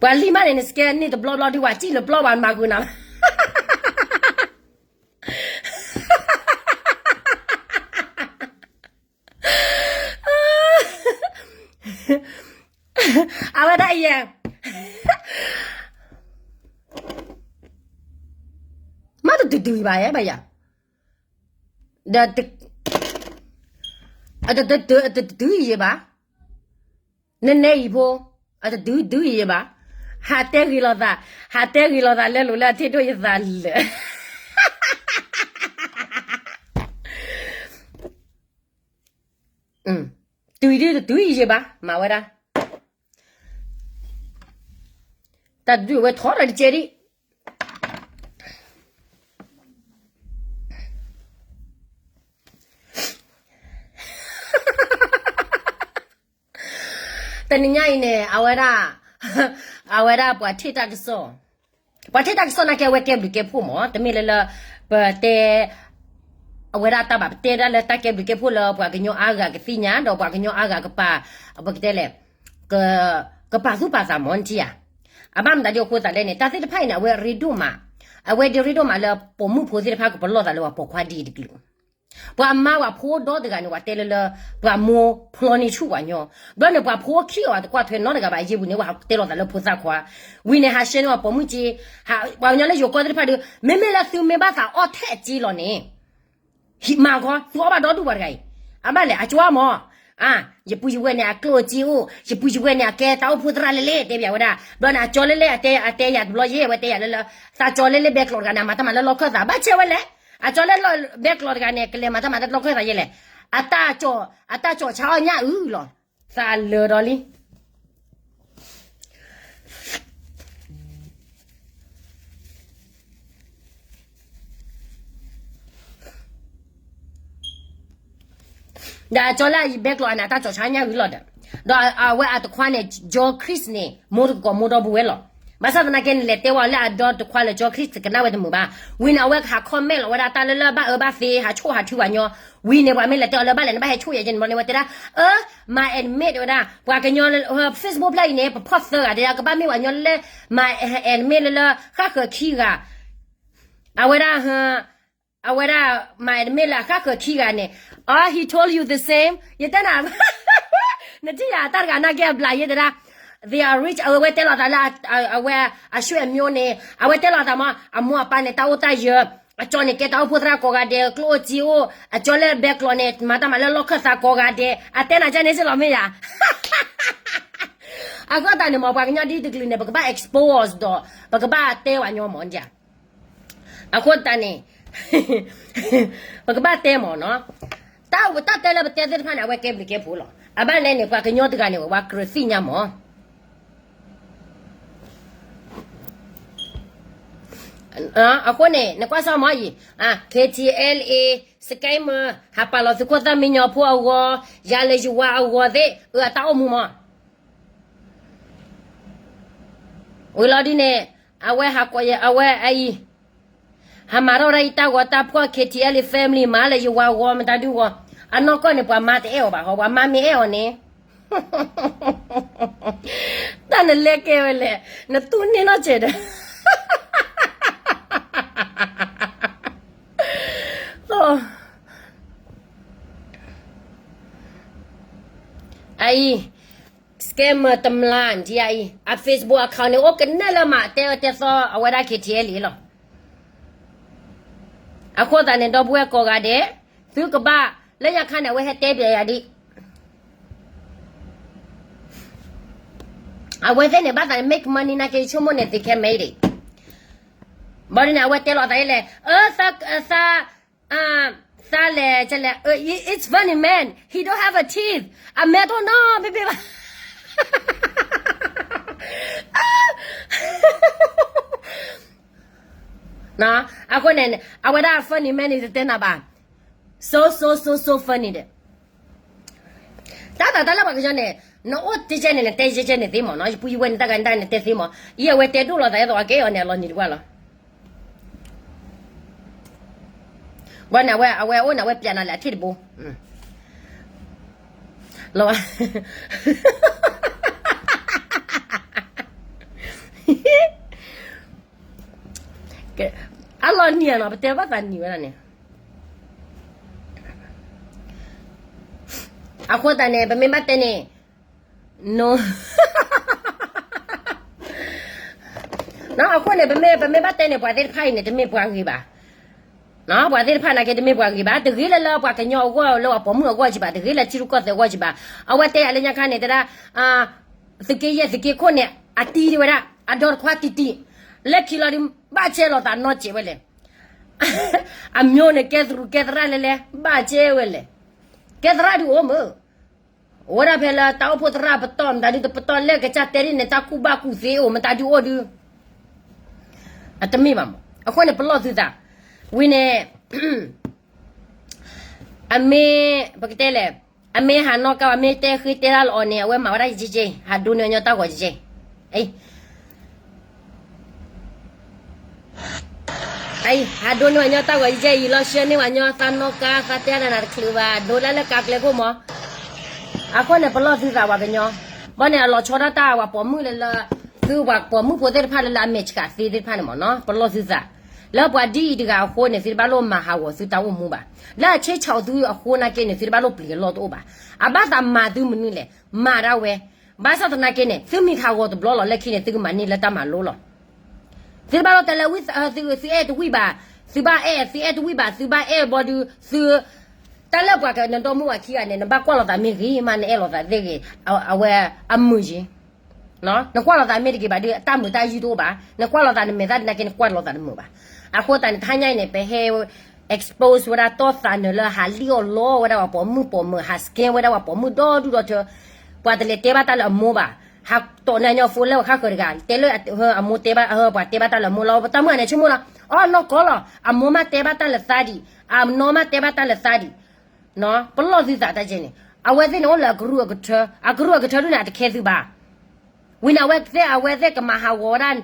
ပှၤလံၢ်မးန့ၣ် န scam န့ၢ်တဘျီဘျီဒုး ပှၤစံၣ်လၢပျီပှၤမၤဂုာ်နၤ အဝဲဒၣ်အံၤ မ့ၢ်တတုၤတုၤအံၤဘၣ် ဘၣ်ယၤ, ဒီး တတုၤအံၤဘၣ်, နနဲအံၤဖိ, အတတုၤတုၤအံၤဘၣ်, ဟးတဲဂ့ၤလိာ်သး, ဟးတဲဂ့ၤလိာ်သးလၢလိၤလၢအထံၣ်ဒိၣ်ယသးလၢာ် တုၤဒုတတုၤယဘၣ် မၤဝဲဒၣ်, တၢ်ဒုးဝဲထီၣ်ဒီးတကဲဒံး, တနံၤညါအံၤန့ၣ် အဝဲဒၣ်, အဝဲဒၣ်ပှၤထံၣ်တၢ်ကစီၣ်, ပှၤထံၣ်တၢ်ကစီၣ်နာ်က့ အဝဲကဲဘျုးကဲဖှိၣ်မး, တမ့ၢ်လၢလၢ ပတဲ အဝဲဒၣ်တၢ်ဘၣ် ပတဲဒၣ်လၢတၢ်ကဲဘျုးကဲဖှိၣ်လၢပှၤကညီအါဂၤကသ့ၣ်ညါ ဒီးပှၤကညီအါဂၤကပာ်, ပကတဲလဲၣ်, ကပာ်သူၣ်ပာ်သးမး နထံၣ်ဧါ, အဘၣ်မတၤဒ်အဃိသတးလဲၣ်န့ၣ် တၢ်သ့ၣ်တဖၣ်အံၤန့ၣ် အဝဲရ့ဒိၣ်မး, အဝဲဒၣ်ရ့ဒိၣ်မးလၢပိာ်မုၣ်ဖိသ့ၣ်တဖၣ်ကပလီၢ်သးလၢပှၤပိာ်ခွါဒ်အံၤတကလုာ် ပှၤမါပှၤဖိဒီတဂၤန့ၣ် ပှၤတဲလၢလၢ ပှၤမိၢ်ဖျီန့ၢ်ဆူၣ်ပှၤညီ, ဘျီန့ၣ် ပှၤဖိခံဂၤတကွၢ်ထွဲနီတဂၤဘၣ် ယ့ၢ်ပူၤန့ၣ် ပှၤတဲလီၤသးလၢဖိသၣ်ခွါ, ဝံၤန့ၣ် ဟးရှဲန့ၢ်ပှၤပိာ်မုၣ်က့, ပှၤကညီလၢယိၤကီၢ်သ့ၣ်တဖၣ်ဒီး မ့မ့ၢ်လၢသုမ့ၢ်ဘၣ်သးအီၣ်ထဲအက့လီၤန့ၣ် ဟံးမၤခီ သုအီၣ်ဘၣ်ဒီဒူၣ်ပှၤတဂၤအံၤ, အဘၣ်လဲၣ် အကၠီမး, ယပုၢ်ယဝဲၢ်န့ၣ် အကျိၣ်အစ့အိၣ်, ယပုၢ်ယဝဲၢ်န့ၣ် အကဲတၢ်အိၣ်ဖှိၣ်သရၣ်လဲၣ်လဲၣ် တဲဘၣ်ဝဲဒၣ်, ဘျီန့ၣ် အကၠီလဲၣ်လဲၣ် အတဲ အတဲယၤတဘျီယဲၢ် အဝဲတဲယၤလၢလၢ, သးကၠီလဲၣ်လဲၣ် ဘဲကျိးတဂၤန့ၣ် အမၤတၢ်မၤလၢလီၢ်ခၢၣ်သး ဘၣ်ဆဲဝဲလဲၣ်, အကၠီလဲၣ်လၢ ဘဲကျိးတဂၤန့ၣ် ကလဲၤမၤတၢ်မၤလၢလီၢ်ခၢၣ်သးယဲၢ်လဲၣ်, အတၢ်ကၠီ, အတၢ်ကၠီဆါအီၣ်ညၣ်အုၣ်လီၤ, သးလၢာ်ဒီးလံ ဒီးအကၠီလၢအဘဲကျိးန့ၣ် အတၢ်ကၠီဆါညၣ်အုၣ်လီၤဒီး, ဒီးအဝဲအတခွါန့ၣ် ကၠီ Chris န့ၣ် မိၢ်တကီးမိၢ်ဒီပုၢ်ဝဲၢ်လီၤ, ဘၣ်ဆၣ်သနာ်က့န့ၣ် လဲၤတဲဝဲလၢအဒီတခွါလၢကၠီ Chris ကနၣ်ဝဲတမုာ်ဘၣ်. ဝံၤန့ၣ် အဝဲဟး comment လီၤဝဲဒၣ်တၢ်လၢလၢဘၣ်အၢဘၣ်သီ ဟးဆိၣ်ဟးထုပှၤညီ. ဝံၤန့ၣ် ပှၤမ့ၢ်လဲၤတဲအီၤလၢဘၣ်လဲၣ်န့ၣ် ဘၣ်ဟဲဆိၣ်ယဲၢ်ကဲန့ၣ် ဘျီန့ၣ် ဝဲတဲဒၣ် အၢ my admin ဝဲဒၣ် ပှၤကညီ Facebook ဖျၢၣ်အံၤန့ၣ် ပဖီၣ်သၢဂၤတဲဒၣ် ကဘၣ်မ့ၢ်ပှၤကညီလၢ my admin လၢလၢ ဃၣ်ဃၢၤခံဂၤ အဝဲဒၣ် အဝဲဒၣ် my admin လၢအဃၣ်ဃၢၤခံဂၤန့ၣ် oh he told you the same ယတဲနၤ နထံၣ်ယၤတၢ်တဂၤနာ်က့အဘျးယဲတဲဒၣ် they are rich အဝဲတဲလီၤသးလၢ အဝဲအဆွေမျိုးန့ၣ် အဝဲတဲလီၤသးမး အမိၢ်အပၢ်န့ၣ် တၢ်အိၣ်တၢ်ယၢၤ အကၠီန့ၣ် ကဲတၢ်အိၣ်ဖှိၣ်သရၣ်ကိးဂၤဒဲး ကျိၣ်အိၣ်စ့အိၣ် အကၠီလၢဘဲကျိးန့ၣ် မၤတၢ်မၤလၢလီၢ်ခၢၣ်သးကိးဂၤဒဲး အတဲနၤကန့ၣ်စ့ၢ်လီၤမ့ၢ်ယၤ အဃိသတးန့ၣ်မး ပှၤကညီဒ်တကလုာ်န့ၣ် ပကဘၣ် expose ဒီး ပကဘၣ်တဲဝဲညီမး အဃိသတးန့ၣ် ပကဘၣ်တဲမးနီၤ, တၢ်တၢ်တဲလၢပတဲသ့ၣ်တဖၣ်န့ၣ် အဝဲကဲဘျုးကဲဖှိၣ်လီၤ. အဘၣ်လဲၣ်န့ၣ် ပှၤကညီတဂၤန့ၣ် ဝဲဝဲကြၢးသ့ၣ်ညါမး. အဃိန့ၣ် နကွၢ်စၢ်မးအံၤ KTLA scammer ဟးပာ်လီၤသုးခိၣ်သၣ်မံညီဖိအဂီၢ်, ယၤလၢယဝၤအဂီၢ်သ့ၣ် အတၢ်အိၣ်မူမး ဝံၤလီၤဒ်န့ၣ် အဝဲဟးကိးယဲ အဝဲအအံၤ ဟးမၤထီၣ်ဝဲဒၣ်ယတၢ်ဂီၤတၢ်ဖှီၣ် KTLA family မၤလၢယဝၤဂီၤ မတၤဒုဂီၤ, အနီၢ်ကီၢ်န့ၣ် ပှၤမါတအဲၣ်အီၤဘၣ်ဟီ, ပှၤမါမ့ၢ်အဲၣ်အီၤန့ၣ် တၢ်နလဲၤကဲဝဲလဲၣ်, နတူၢ်န့ၢ်နီၢ်စဲးဒီး အအံၤ scammer တမျၢ်ဒ်အံၤ အ Facebook account န့ၣ် အိၣ်ကနဲၣ်လၢမး တဲအၢတဲသီအဝဲဒၣ် KTLA လီၤ. အဃိသတးန့ၣ် ဒီပုၢ်ဝဲၢ်ကိးဂၤဒဲး သုကဘၣ် လၢညါခါန့ၣ် အဝဲဟဲတဲပျဲယၤဒ် အဝဲသ့ၣ်န့ၣ် ဘၣ်သးန့ၣ် make money နာ်က့ဆိကမိၣ်န့ၣ် they can make it. ဘၣ်ဒ်န့ၣ် အဝဲတဲလီၤသးလဲၣ်, အၢ သး သးလဲၣ် လဲၣ်, it's funny man, he don't have a teeth, အမဲာ်တအိၣ်နီတဘ့ၣ်ဘၣ်. အဃိန့ၣ် အဝဲဒၣ် funny man န့ၣ် တတဲနၤဘၣ်, so so so so funny ဒီး တၢ်သးတၢ်လၢပှၤကညီန့ၣ် နအိၣ်တကဲန့ၣ် နတဲကဲန့ၣ်သ့မးနီၤ, ယပုၢ်ယဝဲၢ်န့ၣ် တၢ်ဂၤန့ၣ် တၢ်န့ၣ်တဲသ့မး, ယအဝဲတဲဒိၣ်လီၤသး ယဲသိးအကဲအီၤန့ၣ် အလီၤနံၤတပှၢ်လီၤ. ဘၣ်န့ၣ် အဝဲ အဝဲအိၣ်န့ၣ် အဝဲပျးနၤလၢအထံၣ်တဘိ လီၤ. အလီၤနံၤနီၤ ပတဲဘၣ်သးနံၤဝဲဒၣ်န့ၣ် အဃိသတးန့ၣ် ပမ့ၢ်ဘၣ်တဲန့ၣ် အဃိန့ၣ် ပမ့ၢ် ပမ့ၢ်ဘၣ်တဲန့ၣ် ပှၤသ့ၣ်တဖၣ်အံၤန့ၣ် တမ့ၢ်ပှၤဂ့ၤဘၣ်. ပှၤသ့ၣ်တဖၣ်နာ်က့ တမ့ၢ်ပှၤဂ့ၤဘၣ်, တဂ့ၤလၢလၢပှၤကညီအဂီၢ် လၢပှၤပိာ်မုၣ်အဂီၢ်ကံဘၣ်, တဂ့ၤလၢထံရူၢ်ကီၢ်သဲးအဂီၢ်ကံဘၣ်. အဝဲတဲယၤလၢညါခါန့ၣ် တဲဒၣ် သုးက့ယဲၢ်သုးက့ခိၣ်န့ၣ် အတံၤဒံးဝဲဒၣ် အဒီတခွါတံၤတံၤ, လၢခံလီၤဒုး ဘၣ်ကဲလီၤသးနီတစဲးဝဲလဲၣ်. အမျိုးန့ၣ် ကဲသရူးကဲသရၣ်လဲၣ်လဲၣ် ဘၣ်ကဲဝဲလဲၣ်. ကဲသရၣ်ဒုးအိၣ်မုၢ် အိၣ်ဝဲဒၣ်ဖဲလၢတၢ်အိၣ်ဖှိၣ်သရၣ်ပတီၢ် မတၤဒုးတပတီၢ်လဲၣ် ကစၢ်တဲဒ်န့ၣ် တၢ်ကူၣ်ဘၣ်ကူၣ်သ့အိၣ် မတၤဒုးအိၣ်ဒုး အတမ့ၢ်ဘၣ်မး. အဃိန့ၣ် ပလီၢ်သုသး ဝံၤန့ၣ် အမ့ၢ် ပကတဲလဲၣ် အမ့ၢ်ဟးနီၣ်ကါ အမ့ၢ်တဲဃ့တဲတၢ်လီၤအီၤန့ၣ် အဝဲမၤဝဲဒၣ်ယကဲကဲ ဟးဒိးန့ၢ်အညီတၢ်ဂီၤယကဲကဲ အံၤ ဟးဒိးန့ၢ်ဝဲညီတၢ်ဂီၤယကဲကဲ ယံာ်လီၤရှဲန့ၢ်ဝဲညီ သးနီၣ်ကါ သးတဲဒၣ်နၤတချုးဘၣ် ဒိးလၢလၢကါကျဲခိၣ်မး. အဃိန့ၣ် ပလီၢ်သုသးပှၤကညီ ဘၣ်န့ၣ် အလီၤဆီဒၣ်တၢ်ပှၤပိာ်မုၣ်လၢလၢ သုပှၤပိာ်မုၣ်ဖိသ့ၣ်တဖၣ်လၢလၢအမဲာ်ဆှးသ့သ့ၣ်တဖၣ်န့ၣ်မးနီၤ ပလီၢ်သုသး လၢပှၤဒ်အံၤတဂၤအဃိန့ၣ် သုတဘၣ်လိၣ်မၤဟးဂီၤသုတၢ်အိၣ်မူဘၣ်. လၢအဆ့ဆီးသုအဃိနာ်က့န့ၣ် သုတဘၣ်လိၣ်ပျံၤအလီၢ်တအိၣ်ဘၣ်. အဘၣ်သးမၤသုမနုၤလဲၣ် မၤဒၣ်ဝဲ. ဘၣ်ဆၣ်သနာ်က့န့ၣ် သုမ့ၢ်ဟးဂီၤတဘျီလီၤ လၢခံန့ၣ် သုကမၤန့ၢ်လၢတၢ်မၤလိလီၤ. သုတဘၣ်လိၣ်တဲလၢ သုအဲၣ်တဝံၣ်ဘၣ်, သုဘၣ်အဲၣ် သုအဲၣ်တဝံၣ်ဘၣ် သုဘၣ်အဲၣ်ဘီဒုး သု တၢ်လၢပှၤကနဒီမုၢ်ဝၤခံဂၤန့ၣ် နဘၣ်ကွၢ်လိာ်သးမ့ၢ်ဂ့ၤမး နအဲၣ်လိာ်သးသ့ၣ်ဂ့ၤ အဝဲအမုာ်ယံၤ နကွၢ်လိာ်သးမ့ၢ်တဂ့ၤဘၣ်ဒီး အတၢ်မုာ်တၢ်ယုၢ်တအိၣ်ဘၣ်. နကွၢ်လိာ်သးနမဲာ်သၣ်ဒ်နာ်က့ နကွၢ်လိာ်သးတမုာ်ဘၣ်. အဃိသတးန့ၣ် တဟါညါအံၤန့ၣ် ပဟဲ expose ဝဲဒၣ်တီၢ်သးနၢၤလၢဟးလံၣ်အီၣ်လီဝဲဒၣ်ပှၤပိာ်မုၣ်ပိာ်မၢၤ ဟး scam ဝဲဒၣ်ပှၤပိာ်မုၣ်ဒီဒူၣ်ဒီထၢ ပှၤတလဲၤတဲဘၣ်တၢ်လၢအမိၢ်ဘၣ်. ဟးတီၢ်န့ၢ်အညီ phone လၢပှၤဃၣ်ဃၢၤတဂၤ တဲလၢအမိၢ်တဲဘၣ် ပှၤတဲဘၣ်တၢ်လၢအမိၢ်လီၤ ပတၢ်မုၢ်န့ၣ် ဆိကမိၣ်လီၤ အီၣ်နီၢ်ကီၢ်လီၤ အမိၢ်မးတဲဘၣ်တၢ်လၢသးဒံး အနီၢ်မးတဲဘၣ်တၢ်လၢသးဒံး ပလီၢ်သုသးတၢ်ကဲန့ၣ် အဝဲသ့ၣ်န့ၣ်အိၣ်လၢအကရူၢ်အကထၢ အကရူၢ်အကထၢဒ်န့ၣ် အတခဲသုဘၣ်. ဝံၤန့ၣ် အဝဲသ့ၣ် အဝဲသ့ၣ်ကမၤဟးဂီၤဝဲဒၣ်,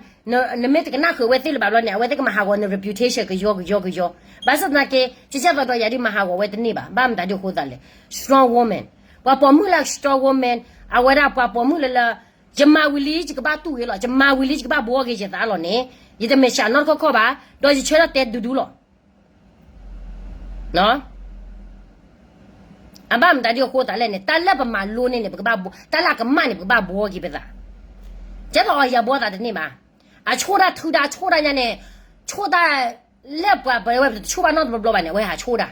နမ့ၢ်တကနၣ်ဃုာ်ဝဲသ့ၣ်လၢၤဘၣ်ဘျီန့ၣ် အဝဲသ့ၣ်ကမၤဟးဂီၤန reputation ကယီကယီကယီ. ဘၣ်ဆၣ်သနာ်က့ ကစၢ်သီဒီးယၤဒ်မၤဟးဂီၤဝဲတန့ၢ်ဘၣ်. ဘၣ်မတၤဒ်အဃိသတးလဲၣ်, strong woman, ပှၤပိာ်မုၣ်လၢ strong woman, အဝဲဒၣ်ပှၤပိာ်မုၣ်လၢလၢ ယမၤဝံၤလံယကဘၣ်တူၢ်ဂ့ၤလီၤ, ယမၤဝံၤလံယကဘၣ်ဘှီက့ၤယသးလီၤန့ၣ်, ယတမဲာ်ဆှးနီတခီခီဘၣ်, ဒီးယဆၢထၢၣ်တဲဒူဒူလီၤ. အဘၣ်မတၤဒ်အဃိသတးလဲၣ်န့ၣ် တၢ်လၢပမၤလိန့ၢ်န့ၣ် ပကဘၣ်, တၢ်လၢအကမၣ်န့ၣ် ပကဘၣ်ဘှီက့ၤပသး. ကဲသိးအီၤ ယၤဘှီသးတန့ၢ်ဘၣ်. အဆိၣ်တၢ်ထုတၢ် အဆိၣ်တၢ်ညါန့ၣ်, ဆိၣ်တၢ်လၢပှၤပဝဲပတဆိၣ်ဘၣ်နီတဘျီဘျီဘၣ်န့ၣ် အဝဲဟးဆိၣ်တၢ်.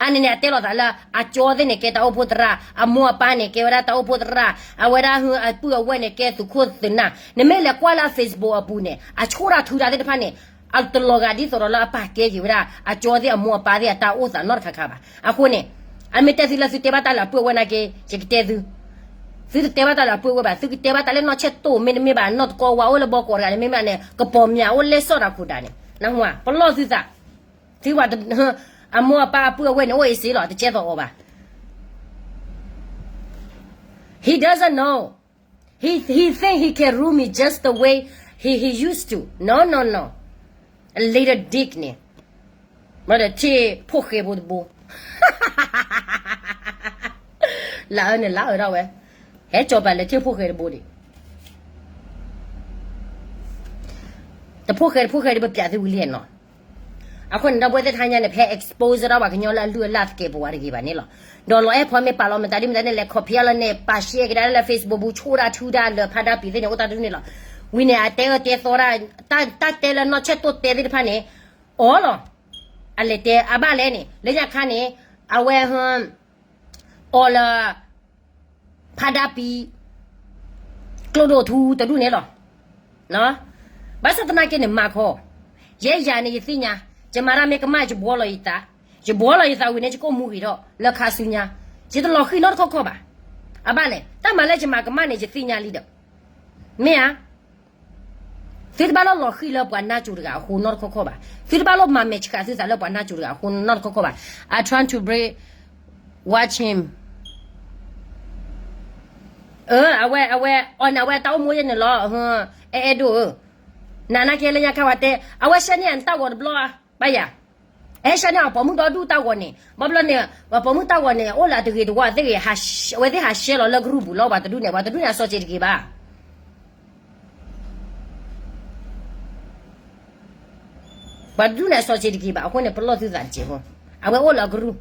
အန့ၣ်န့ၣ် အတဲလီၤသးလၢ အကၠီသ့ၣ်န့ၣ် ကဲတၢ်အိၣ်ဖှိၣ်သရၣ်, အမိၢ်အပၢ်န့ၣ် ကဲဝဲဒၣ်တၢ်အိၣ်ဖှိၣ်သရၣ်, အဝဲဒၣ်အပုၢ်အဝဲၢ်န့ၣ် ကဲသုးခိၣ်သုးနၢ်. နမ့ၢ်လဲၤကွၢ်လၢ Facebook အပူၤန့ၣ် အဆိၣ်တၢ်ထုတၢ်သ့ၣ်တဖၣ်န့ၣ် အတလီၤဂာ်ဒ်သိးဒီးလၢအပာ်ကဲက့ၤဝဲဒၣ် အကၠီသ့ၣ်အမိၢ်အပၢ်သ့ၣ်အတၢ်အိၣ်သးနီတခါခါဘၣ်. အဃိန့ၣ် အမ့ၢ်တဲသုလၢသုတဲဘၣ်တၢ်လၢအပုၢ်အဝဲၢ်နာ်က့ ယကတဲသု, သုတတဲဘၣ်တၢ်လၢအပုၢ်အဝဲၢ်ဘၣ်, သုကတဲဘၣ်တၢ်လၢနီၢ်ဆဲၣ်တိၣ် မ့တမ့ၢ်ဘၣ် နီၢ်တကီဝါအိၣ်လၢဘီကီးတဂၤန့ၣ် မ့မ့ၢ်န့ၣ် ကပီၤမၠးအိၣ်လဲၢ်စီၣ်တၢ်ခိၣ်ဒၢန့ၣ် နၢ်ဟူဧါ, ပလီၢ်သုသး, သုဝဲ အမိၢ်အပၢ်အပုၢ်အဝဲၢ်န့ၣ် အိၣ်အ့စ့လီၤ တကဲသိးအီၤဘၣ်. He doesn't know. He, he think he can rule me just the way he, he used to. No, no, no. A little dick န့ၣ်, မ့ၢ်ဒီးထံၣ်ဖိၣ်ဃဲဖိတဘိ, လၢအၢန့ၣ် လၢအၢဒၣ်ဝဲ, ဟဲကၠီၤပၤလဲၤထံၣ်ဖိၣ်ဃဲတဘိဒံး, တဖိၣ်ဃဲတဖိၣ်ဃဲဒံး ပပျးသုဝံၤလံနီၤ. အဃိန့ၣ် ဒီပုၢ်ဝဲၢ်သ့ၣ်တဖၣ်ညါန့ၣ် ဖဲ expose ဒၣ်ပှၤကညီလၢအလုၢ်အလၢ်သကဲးပဝးတဂ့ၤဘၣ်န့ၣ်လီၤ. ဒီးလီၤအဲၣ်ဖီမ့ၢ်ပာ်လီၤမတၤဒ်မတၤန့ၣ် လဲၤ copy လီၤန့ၣ် ပာ် share ကဒါလၢ Facebook ပူၤ ဆိၣ်တၢ်ထုတၢ်လၢဖးဒၣ်ပံၤသ့ၣ်န့ၣ် အိၣ်တၢ်တဒူၣ်န့ၣ်လီၤ. ဝံၤန့ၣ် အတဲအၢတဲသီတၢ်, တၢ်တဲလၢနီၢ်ဆဲၣ်တိၣ်တဲသ့ၣ်တဖၣ်န့ၣ် အီၤလီၤ. အလဲၤတဲအဘၣ်လဲၣ်န့ၣ် လၢညါခါန့ၣ် အဝဲ အီၤလၢ ဖးဒၣ်ပံၤ ကျိဒိၣ်ထူတဒူၣ်န့ၣ်လီၤ. ဘၣ်ဆၣ်သနာ်က့န့ၣ် မၤခီ, ယဲယၤန့ၣ် ယသ့ၣ်ညါ, ယမၤတၢ်မ့ၢ်ကမၣ် ယဘှီလီၤယသး, ယဘှီလီၤယသးဝံၤန့ၣ် ယကိၣ်မူဂ့ၤထီၣ် လၢခါဆူညါ, ယတလီၤဃံၤနီတခီခီဘၣ်. အဘၣ်လဲၣ် တၢ်မၤလၢယမၤကမၣ်န့ၣ် ယသ့ၣ်ညါလံဒီး, မ့ၢ်ဧါ. သုတဘၣ်လိၣ်လီၤဃံၤလၢပှၤနါစိၤတဂၤအဃိနီတခီခီဘၣ်. သုတဘၣ်လိၣ်မၤမဲာ်ဆှးသုသးလၢပှၤနါစိၤတဂၤအဃိနီတခီခီဘၣ်. I trying to break, watch him. အၢ, အဝဲ, အဝဲ, အီၤန့ၣ်အဝဲတၢ်အိၣ်မူယဲန့ၣ်လီၤ, အဲအဲဒိၣ်ဧၢ, နနာ်က့လၢညါခါဝဲတဲ, အဝဲဆှၢန့ၢ်ယၤနတၢ်ဂီၤတဘျီ, ဘၣ်ယၤ, အဲဆှၢန့ၢ်အပှၤမုၣ်ဒီဒူၣ်တၢ်ဂီၤန့ၣ်, ဘၣ်ဘျီန့ၣ်, ပှၤပိာ်မုၣ်တၢ်ဂီၤန့ၣ် အိၣ်လၢအတဂ့ၤတဝါသ့ၣ်ဂ့ၤ, အဝဲသ့ၣ်ဟးရှဲလီၤလၢကရူၢ်ပူၤလီၤ, ပှၤတဒူၣ်န့ၣ်, ပှၤတဒူၣ်န့ၣ် အစီၤစ့တက့ၤဘၣ်. ပှၤတဒူၣ်န့ၣ် အစီၤစ့တက့ၤဘၣ်အဃိန့ၣ် ပလီၢ်သုသးတက့ၢ်ဖိ, အဝဲအိၣ်လၢအကရူၢ်,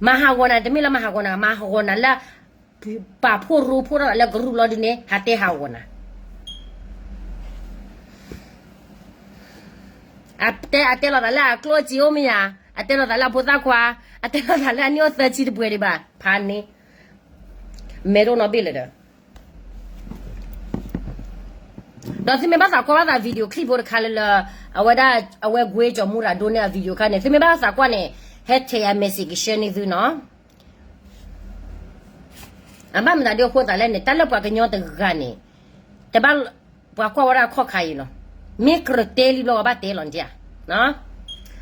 မၤဟးဂီၤနၤ တမ့ၢ်လၢမၤဟးဂီၤနၤ, မၤဟးဂီၤနၤလၢ, ပာ်ဖှိၣ်ရိဖှိၣ်ထီၣ်လၢကရူၢ်လီၤဒုန့ၣ် ဟးတဲဟးဂီၤနၤ. အတဲ, အတဲလီၤသးလၢအကျိၣ်စ့အိၣ်မ့ၢ်ဧါ, အတဲလီၤသးလၢအဖိသၣ်ခွါ, အတဲလီၤသးလၢအနံၣ်အိၣ်သၢဆံ တပှဲၤဒံးဘၣ်, ဖးန့ၣ်, မဲဒိၣ်နီၢ်ဘ့ၣ်လၢၤဒီး ဒီးသုမ့ၢ်ဘၣ်သးကွၢ်ဘၣ်သး video clip ဖိတခါလၢလၢ, အဝဲဒၣ်, အဝဲကွ့ကၠီၤမူရၤဒိၣ်န့ၢ်အ video ခါန့ၣ် သုမ့ၢ်ဘၣ်သးကွၢ်န့ၣ်, ဟဲထဲယၤ message က share န့ၢ်သုနီၤ. အဘၣ်မတၤဒ်အဃိသးလဲၣ်န့ၣ် တၢ်လၢပှၤကညီတဂၤန့ၣ်, တဘၣ်, ပှၤကွၢ်ဝဲဒၣ်ခီၣ်ခါအံၤလီၤ. မ့ၢ်ကြၢးတဲလံဘျီ ပဘၣ်တဲလီၤန့ၣ်ဧါ.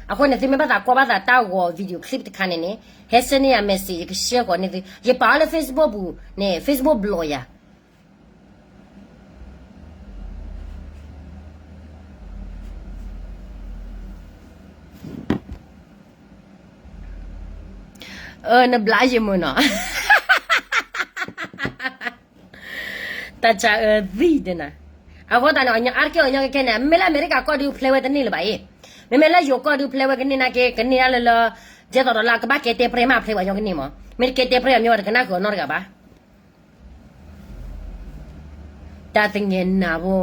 အဃိန့ၣ် သုမ့ၢ်ဘၣ်သးကွၢ်ဘၣ်သးတၢ်ဂီၤ video clip တခါန့ၣ်န့ၣ်, ဟဲ send န့ၢ်ယၤ message ယက share ဃီၤန့ၢ်သု, ယပာ်အီၤလၢ Facebook ပူၤန့ၣ် Facebook block ယၤ အၢ နဘျါယမုာ်နီၤ, တၢ်ဆါအၢသံဒၣ်နၤ. အဃိသတးန့ၣ် အါတက့ၢ်အီၤညီကခဲန့ၣ် မ့မ့ၢ်လၢအမဲရကၤကီၢ်ဒုးဖျဲးဝဲတန့ၢ်လၢၤဘၣ်အံၤ, မ့မ့ၢ်လၢယိၤကီၢ်ဒုးဖျဲးဝဲကန့ၢ်နာ်က့ ကန့ၢ်ဒၣ်လၢလၢ, ဒ်သိးဒီးလၢအကဘၣ်ကဲတဲပြဲမးဖျဲးဝဲညီကန့ၢ်မး, မ့ၢ်တကဲတဲပြဲအမ့ၢ်ဝဲတကနၣ်ဃုာ်အီၤနီတဂၤဘၣ်. တၢ်သငဲးနၤဖိ,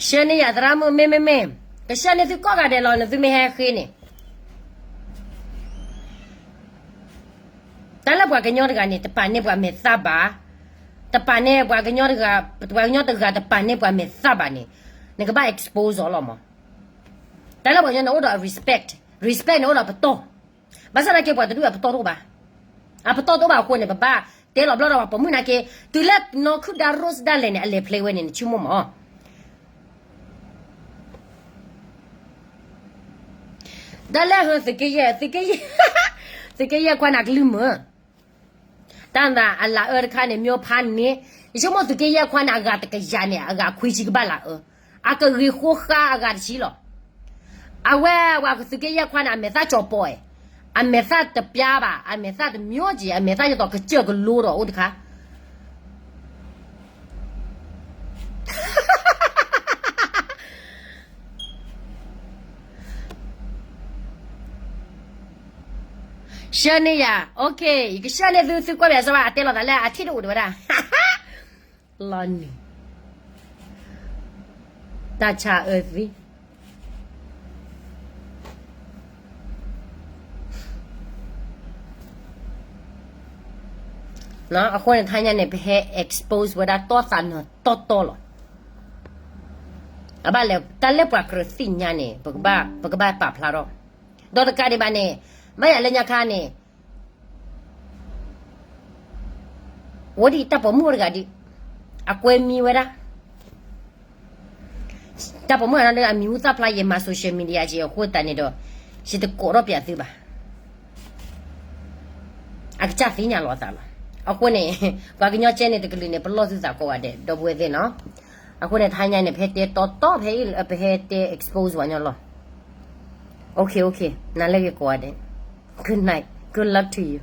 ဆှၢန့ၢ်ယၤသရၣ်မုၣ် မ့ၢ်မ့ၢ်မ့ၢ်, ကဆှၢန့ၢ်သုကိးဂၤဒဲးလီၤ နသုမ့ၢ်ဟဲဃ့န့ၣ်. တၢ်လၢပှၤကညီတဂၤန့ၣ် တပာ်န့ၢ်ပှၤမဲာ်သၣ်ဘၣ်, တပာ်န့ၢ်ပှၤကညီတဂၤ, ပှၤကညီတဂၤတပာ်န့ၢ်ပှၤမဲာ်သၣ်ဘၣ်န့ၣ်, နကဘၣ် expose အီၤလီၤမး. တၢ်လၢပှၤကညီန့ၣ်အိၣ်ဒီး respect, respect န့ၣ်အိၣ်ဒီးပတီၢ်, ဘၣ်ဆၣ်သနာ်က့ပှၤတဒူၣ်အပတီၢ်တအိၣ်ဘၣ်, အပတီၢ်တအိၣ်ဘၣ်အဃိန့ၣ် ပဘၣ်တဲလီၤဘျီဒီးပှၤပိာ်မုၣ်နာ်က့, တုၤလၢနီၢ်ခုၣ်ဒါ Rose ဒၣ်လဲာ်န့ၣ် အလဲၤဖျဲးဝဲန့ၣ် နဆိကမိၣ်မး. တၢ်လၢဟၢသုးက့ယဲၢ်, သုးက့ယဲၢ်ခွါန့ၣ် အကလုၢ်မုာ်, တၢ်နသးအလၤအၢတခါန့ၣ် မျိုးဖးန့ၣ်, ယဆိကမိၣ်သုးက့ယဲၢ်ခွါန့ၣ် အဂၤတကယၤန့ၣ် အဂၤခွံဆံကဘၣ်လၤအၢ, အကဂ့ၤဃိဃါအဂၤတဆံလီၤ. အဝဲပှၤသုးက့ယဲၢ်ခွါန့ၣ် အမဲာ်သၣ်ကၠီၤပီၤအဲ, အမဲာ်သၣ်တပျါဘၣ်, အမဲာ်သၣ်တမျိုးက့, အမဲာ်သၣ်ယသိးကစၢၢ်ကလိဒီးအိၣ်တခါ ဆှၢန့ၢ်ယၤ, OK, ယကဆှၢန့ၢ်သု, သုကွၢ်ဘၣ်စၢၤဘၣ်, အတဲလိာ်သးလၢအထံၣ်တအိၣ်တဝဲဒၣ်, လီၤနံၤ, တၢ်ဆါအၢသံ အဃိန့ၣ် တဟါညါန့ၣ် ပဟဲ expose ဝဲဒၣ်တီၢ်သးနၢၤတီတီလီၤ. အဘၣ်လဲၣ် တၢ်လၢပှၤကြၢးသ့ၣ်ညါန့ၣ် ပကဘၣ်ပာ်ဖျါထီၣ်, ဒီးတကးဒံးဘၣ်န့ၣ်, ဘၣ်ယၤလၢညါခါန့ၣ် အိၣ်ဒံးတၢ်ပိာ်မုၣ်တဂၤဒံး, အကွဲမံဝဲဒၣ် တၢ်ပိာ်မုၣ်အနီၢ်ဒုး အမံၤဟူသၣ်ဖျါယဲမၤ social media က့ၤအဃိသတးန့ၣ်ဒီး, ယတကိးထီၣ်ပၠးသုဘၣ်, အကစၢ်သ့ၣ်ညါလီၤအသးလီၤ. အဃိန့ၣ် ပှၤကညီကဲန့ၣ်တကလုာ်န့ၣ် ပလီၢ်သုသးကိးဂၤဒဲး ဒီပုၢ်ဝဲၢ်သ့ၣ်နီၤ. အဃိန့ၣ် တဟါညါန့ၣ် ပဟဲတဲတီတီ ဖဲအံၤ ပဟဲတဲ expose ပှၤညီလီၤ. OK, OK, နၤလၢဂ့ၤကိးဂၤဒဲး, good night, good luck to you.